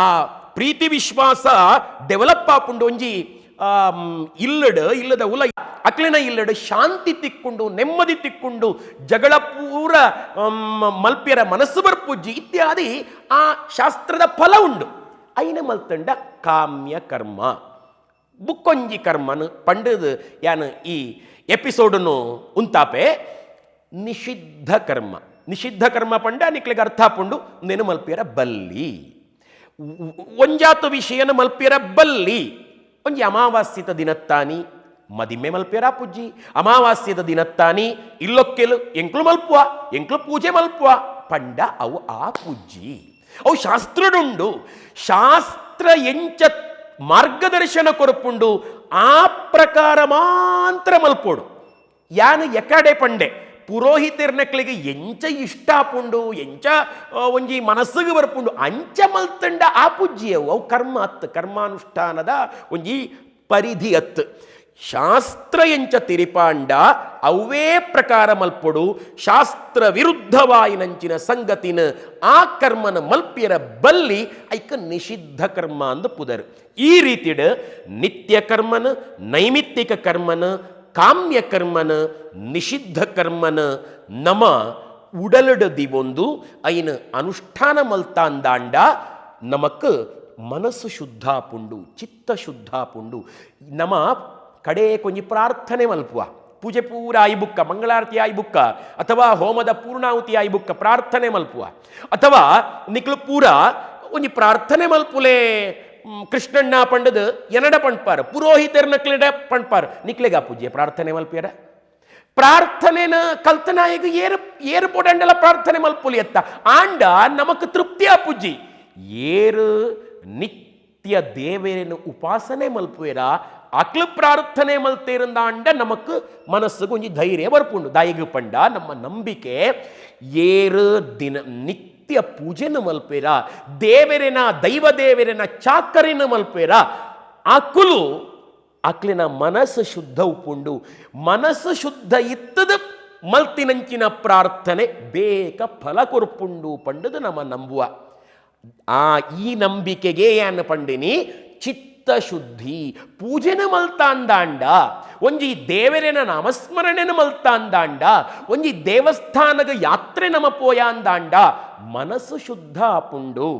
ಆ ಪ್ರೀತಿ ವಿಶ್ವಾಸ ಡೆವಲಪ್ ಆಪುಂಡು. ಒಂಜಿ ಇಲ್ಲಡ್ ಇಲ್ಲದ ಉಲ ಅಕ್ಲಿನ ಇಲ್ಲಡ್ ಶಾಂತಿ ತಿಕ್ಕೊಂಡು ನೆಮ್ಮದಿ ತಿಕ್ಕೊಂಡು ಜಗಳ ಪೂರ ಮಲ್ಪ್ಯರ ಮನಸ್ಸು ಬರ್ಪುಜ್ಜಿ ಇತ್ಯಾದಿ ಆ ಶಾಸ್ತ್ರದ ಫಲ ಉಂಡು. ಐನ ಮಲ್ತಂಡ ಕಾಮ್ಯ ಕರ್ಮ ಬುಕ್ಕೊಂಜಿ ಕರ್ಮನು ಪಂಡದು ಯಾನು ಈ ಎಪಿಸೋಡನ್ನು ಉಂತಾಪೆ. ನಿಷಿದ್ಧ ಕರ್ಮ, ನಿಷಿದ್ಧ ಕರ್ಮ ಪಂಡ ನಿಕ್ಲಿಗೆ ಅರ್ಥ ಪುಂಡು ನೆನು ಮಲ್ಪಿಯರ ಬಲ್ಲಿ, ಒಂಜಾತು ವಿಷಯನ ಮಲ್ಪಿಯರ ಬಲ್ಲಿ. ಒಂಜಿ ಅಮಾವಾಸ್ಯದ ದಿನತ್ತಾನಿ ಮದಿಮೆ ಮಲ್ಪಿಯರ ಪುಜ್ಜಿ, ಅಮಾವಾಸ್ಯದ ದಿನತ್ತಾನಿ ಇಲ್ಲೊಕ್ಕೆಲು ಎಂಕ್ಲು ಮಲ್ಪುವ, ಎಂಕ್ಲು ಪೂಜೆ ಮಲ್ಪುವ ಪಂಡ ಅವು ಆ ಪೂಜ್ಜಿ. ಅವು ಶಾಸ್ತ್ರಡುಂಡು. ಶಾಸ್ತ್ರ ಎಂಚ ಮಾರ್ಗದರ್ಶನ ಕೊರಪುಂಡು ಆ ಪ್ರಕಾರ ಮಾತ್ರ ಮಲ್ಪೋಡು. ಯಾನು ಎಕಡೆ ಪಂಡೆ ಪುರೋಹಿತರ್ನಕ್ಲಿಗೆ ಎಂಚ ಇಷ್ಟ ಆಪುಂಡು, ಎಂಚ ಒಂಜಿ ಮನಸ್ಸಿಗೆ ಬರ್ಪುಂಡು ಅಂಚ ಮಲ್ತಂಡ ಆ ಪೂಜ್ಯವು ಅವು ಕರ್ಮ ಅತ್ತು, ಕರ್ಮಾನುಷ್ಠಾನದ ಒಂಜಿ ಪರಿಧಿ ಅತ್ತು. ಶಾಸ್ತ್ರ ಎಂಚ ತಿರಿಪಾಂಡ ಅವೇ ಪ್ರಕಾರ ಮಲ್ಪೊಡು. ಶಾಸ್ತ್ರ ವಿರುದ್ಧವಾಯಿನಂಚಿನ ಸಂಗತಿನ ಆ ಕರ್ಮನ ಮಲ್ಪಿಯರ ಬಲ್ಲಿ ಐಕ ನಿಷಿದ್ಧ ಕರ್ಮ ಅಂದು ಪುದರು. ಈ ರೀತಿಡ್ ನಿತ್ಯ ಕರ್ಮನ, ನೈಮಿತ್ತಿಕ ಕರ್ಮನ, ಕಾಮ್ಯ ಕರ್ಮನ, ನಿಷಿದ್ಧ ಕರ್ಮನ ನಮ ಉಡಲುಡು ದಿವೊಂದು ಐನ ಅನುಷ್ಠಾನ ಮಲ್ತಾಂದಾಂಡ ನಮಕ್ ಮನಸ್ಸು ಶುದ್ಧ ಪುಂಡು, ಚಿತ್ತ ಶುದ್ಧ ಪುಂಡು. ನಮ ಕಡೆ ಕೊಂಜಿ ಪ್ರಾರ್ಥನೆ ಮಲ್ಪುವ, ಪೂಜೆ ಪೂರ ಆಯಿ ಬುಕ್ಕ, ಮಂಗಳಾರತಿ ಆಯಿ ಬುಕ್ಕ, ಅಥವಾ ಹೋಮದ ಪೂರ್ಣಾಹುತಿ ಆಯಿ ಬುಕ್ಕ ಪ್ರಾರ್ಥನೆ ಮಲ್ಪುವ, ಅಥವಾ ನಿಕ್ಲು ಪೂರ ಒಂಜಿ ಪ್ರಾರ್ಥನೆ ಮಲ್ಪುಲೆ ಕೃಷ್ಣಣ್ಣ ಪಂಡದು ಎನಡ ಪಂಡ್ಪಾರ, ಪುರೋಹಿತರ್ನಕ್ಲೆಡ ಪಂಡ್ಪಾರ, ನಿಕ್ಲೆಗ ಪೂಜೆ ಪ್ರಾರ್ಥನೆ ಮಲ್ಪಿಯರ ಪ್ರಾರ್ಥನೆನ ಕಲ್ತನಾಯಗ ಏರು ಏರು ಪೊಡಂಡಲ ಪ್ರಾರ್ಥನೆ ಮಲ್ಪುಲಿ ಎತ್ತ ಆಂಡ ನಮಕ್ ತೃಪ್ತಿ ಆ ಪೂಜಿ. ಏರು ನಿತ್ಯ ದೇವರೇನು ಉಪಾಸನೆ ಮಲ್ಪುವೇರ ಅಕ್ಲು ಪ್ರಾರ್ಥನೆ ಮಲ್ತೇರಂದ ಅಂಡ ನಮಕ್ ಮನಸ್ಸುಗೆ ಒಂಜಿ ಧೈರ್ಯ ಬರ್ಪುಂಡು. ದಾಯಿಗು ಪಂಡ ನಮ್ಮ ನಂಬಿಕೆ ಏರು ದಿನ ನಿತ್ಯ ಪೂಜೆನ ಮಲ್ಪೇರ, ದೇವರೇನ ದೈವ ದೇವರೇನ ಚಾಕರಿನ ಮಲ್ಪೇರ ಅಕುಲು ಅಕ್ಲಿನ ಮನಸ್ಸು ಶುದ್ಧ ಉಪ್ಪುಂಡು. ಮನಸ್ಸು ಶುದ್ಧ ಇತ್ತದ ಮಲ್ತಿನಂಚಿನ ಪ್ರಾರ್ಥನೆ ಬೇಕ ಫಲ ಕೊರ್ಪುಂಡು ಪಂಡದು ನಮ್ಮ ನಂಬುವ. ಆ ಈ ನಂಬಿಕೆಗೆ ಏನು ಪಂಡಿನಿ ಚಿತ್ತ ಶುದ್ಧಿ. ಪೂಜೆನ ಮಲ್ತಾಂದಾಂಡ, ಒಂಜಿ ದೇವರೇನ ನಾಮಸ್ಮರಣೆನ ಮಲ್ತಾಂದಾಂಡ, ಒಂಜಿ ದೇವಸ್ಥಾನದ ಯಾತ್ರೆ ನಮ ಪೋಯಾಂದಾಂಡ ಮನಸ್ಸು ಶುದ್ಧ ಆಪುಂಡು.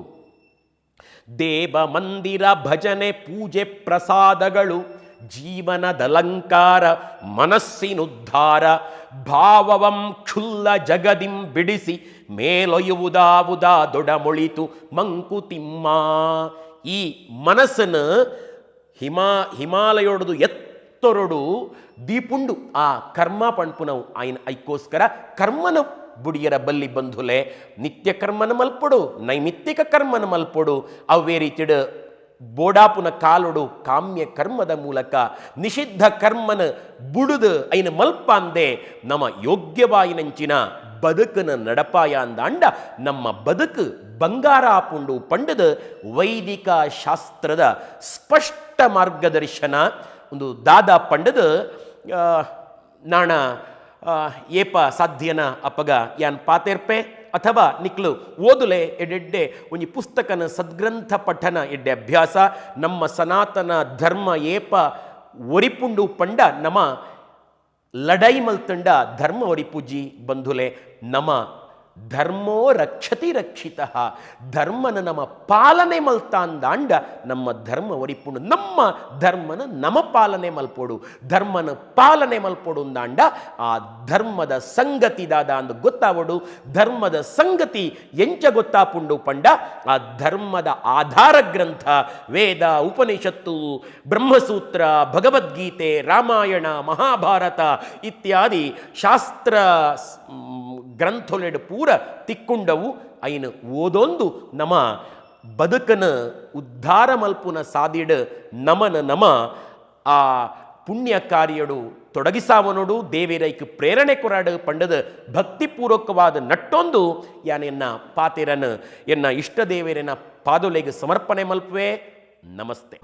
ದೇವ ಮಂದಿರ ಭಜನೆ ಪೂಜೆ ಪ್ರಸಾದಗಳು ಜೀವನದಲಂಕಾರ ಮನಸ್ಸಿನುದ್ಧಾರ ಭಾವವಂ ಕ್ಷುಲ್ಲ ಜಗದಿಂ ಬಿಡಿಸಿ ಮೇಲೊಯುವುದಾವುದಾ ದೊಡಮೊಳಿತು ಮಂಕುತಿಮ್ಮ. ಈ ಮನಸ್ಸನ್ನು ಹಿಮಾಲಯೋಡದು ಎತ್ತೊರಡು ದೀಪುಂಡು ಆ ಕರ್ಮ ಪಣ್ಪುನವು ಆಯ್ನ. ಐಕ್ಕೋಸ್ಕರ ಕರ್ಮನ ಬುಡಿಯರ ಬಲ್ಲಿ ಬಂಧುಲೆ ನಿತ್ಯ ಕರ್ಮನ ಮಲ್ಪೊಡು, ನೈಮಿತ್ತಿಕ ಕರ್ಮನ ಮಲ್ಪೊಡು. ಅವೇ ರೀತಿಡು ಬೋಡಾಪುನ ಕಾಲೊಡು ಕಾಮ್ಯ ಕರ್ಮದ ಮೂಲಕ ನಿಷಿದ್ಧ ಕರ್ಮನ ಬುಡುದು ಐನ ಮಲ್ಪಾಂದೆ ನಮ್ಮ ಯೋಗ್ಯವಾಯಿನಂಚಿನ ಬದುಕನ ನಡಪಾಯ ಅಂದಾಂಡ ನಮ್ಮ ಬದುಕು ಬಂಗಾರ ಆಪುಂಡು ಪಂಡದ ವೈದಿಕ ಶಾಸ್ತ್ರದ ಸ್ಪಷ್ಟ ಮಾರ್ಗದರ್ಶನ. ಒಂದು ದಾದಾ ಪಂಡದ ನಾಣ ಏಪ ಸಾಧ್ಯನ ಅಪಗ ಯಾನ್ ಪಾತೆರ್ಪೆ ಅಥವಾ ನಿಕ್ಲು ಓದುಲೆ ಎಡೆಡ್ಡೆ ಒಂಜಿ ಪುಸ್ತಕನ ಸದ್ಗ್ರಂಥ ಪಠನ ಎಡ್ಡೆ ಅಭ್ಯಾಸ. ನಮ್ಮ ಸನಾತನ ಧರ್ಮ ಏಪ ಒರಿಪುಂಡು ಪಂಡ ನಮ ಲಡೈ ಮಲ್ತಂಡ ಧರ್ಮ ಒರಿಪುಜಿ ಬಂಧುಲೆ. ನಮ ಧರ್ಮೋ ರಕ್ಷತಿ ರಕ್ಷಿತಃ. ಧರ್ಮನ ನಮ್ಮ ಪಾಲನೆ ಮಲ್ತಾಂದಾಂಡ ನಮ್ಮ ಧರ್ಮ ಒರಿಪುಂಡು. ನಮ್ಮ ಧರ್ಮನ ನಮ ಪಾಲನೆ ಮಲ್ಪೊಡು. ಧರ್ಮನ ಪಾಲನೆ ಮಲ್ಪೊಡು ಅಂದಾಂಡ ಆ ಧರ್ಮದ ಸಂಗತಿ ದಾದ ಅಂದ್ ಗೊತ್ತಾವೊಡು. ಧರ್ಮದ ಸಂಗತಿ ಎಂಚ ಗೊತ್ತಾಪುಂಡು ಪಂಡ ಆ ಧರ್ಮದ ಆಧಾರ ಗ್ರಂಥ ವೇದ, ಉಪನಿಷತ್ತು, ಬ್ರಹ್ಮಸೂತ್ರ, ಭಗವದ್ಗೀತೆ, ರಾಮಾಯಣ, ಮಹಾಭಾರತ ಇತ್ಯಾದಿ ಶಾಸ್ತ್ರ ಗ್ರಂಥೊಲೆಡ್ ಪೂರ ತಿಕ್ಕುಂಡವು. ಐನ್ ಓದೊಂದು ನಮ ಬದುಕನ ಉದ್ಧಾರ ಮಲ್ಪುನ ಸಾದಿಡ್ ನಮನ ನಮ ಆ ಪುಣ್ಯ ಕಾರ್ಯಡು ತೊಡಗಿಸಾವನೋಡು ದೇವಿರೈಕ್ ಪ್ರೇರಣೆ ಕೊರಾಡು ಪಂಡದ ಭಕ್ತಿಪೂರ್ವಕವಾದ ನಟ್ಟೊಂದು ಯಾನ್ ಎನ್ನ ಪಾತೆರನ್ ಎನ್ನ ಇಷ್ಟ ದೇವರನ ಪಾದೊಲೆಗ್ ಸಮರ್ಪಣೆ ಮಲ್ಪುವೆ. ನಮಸ್ತೆ.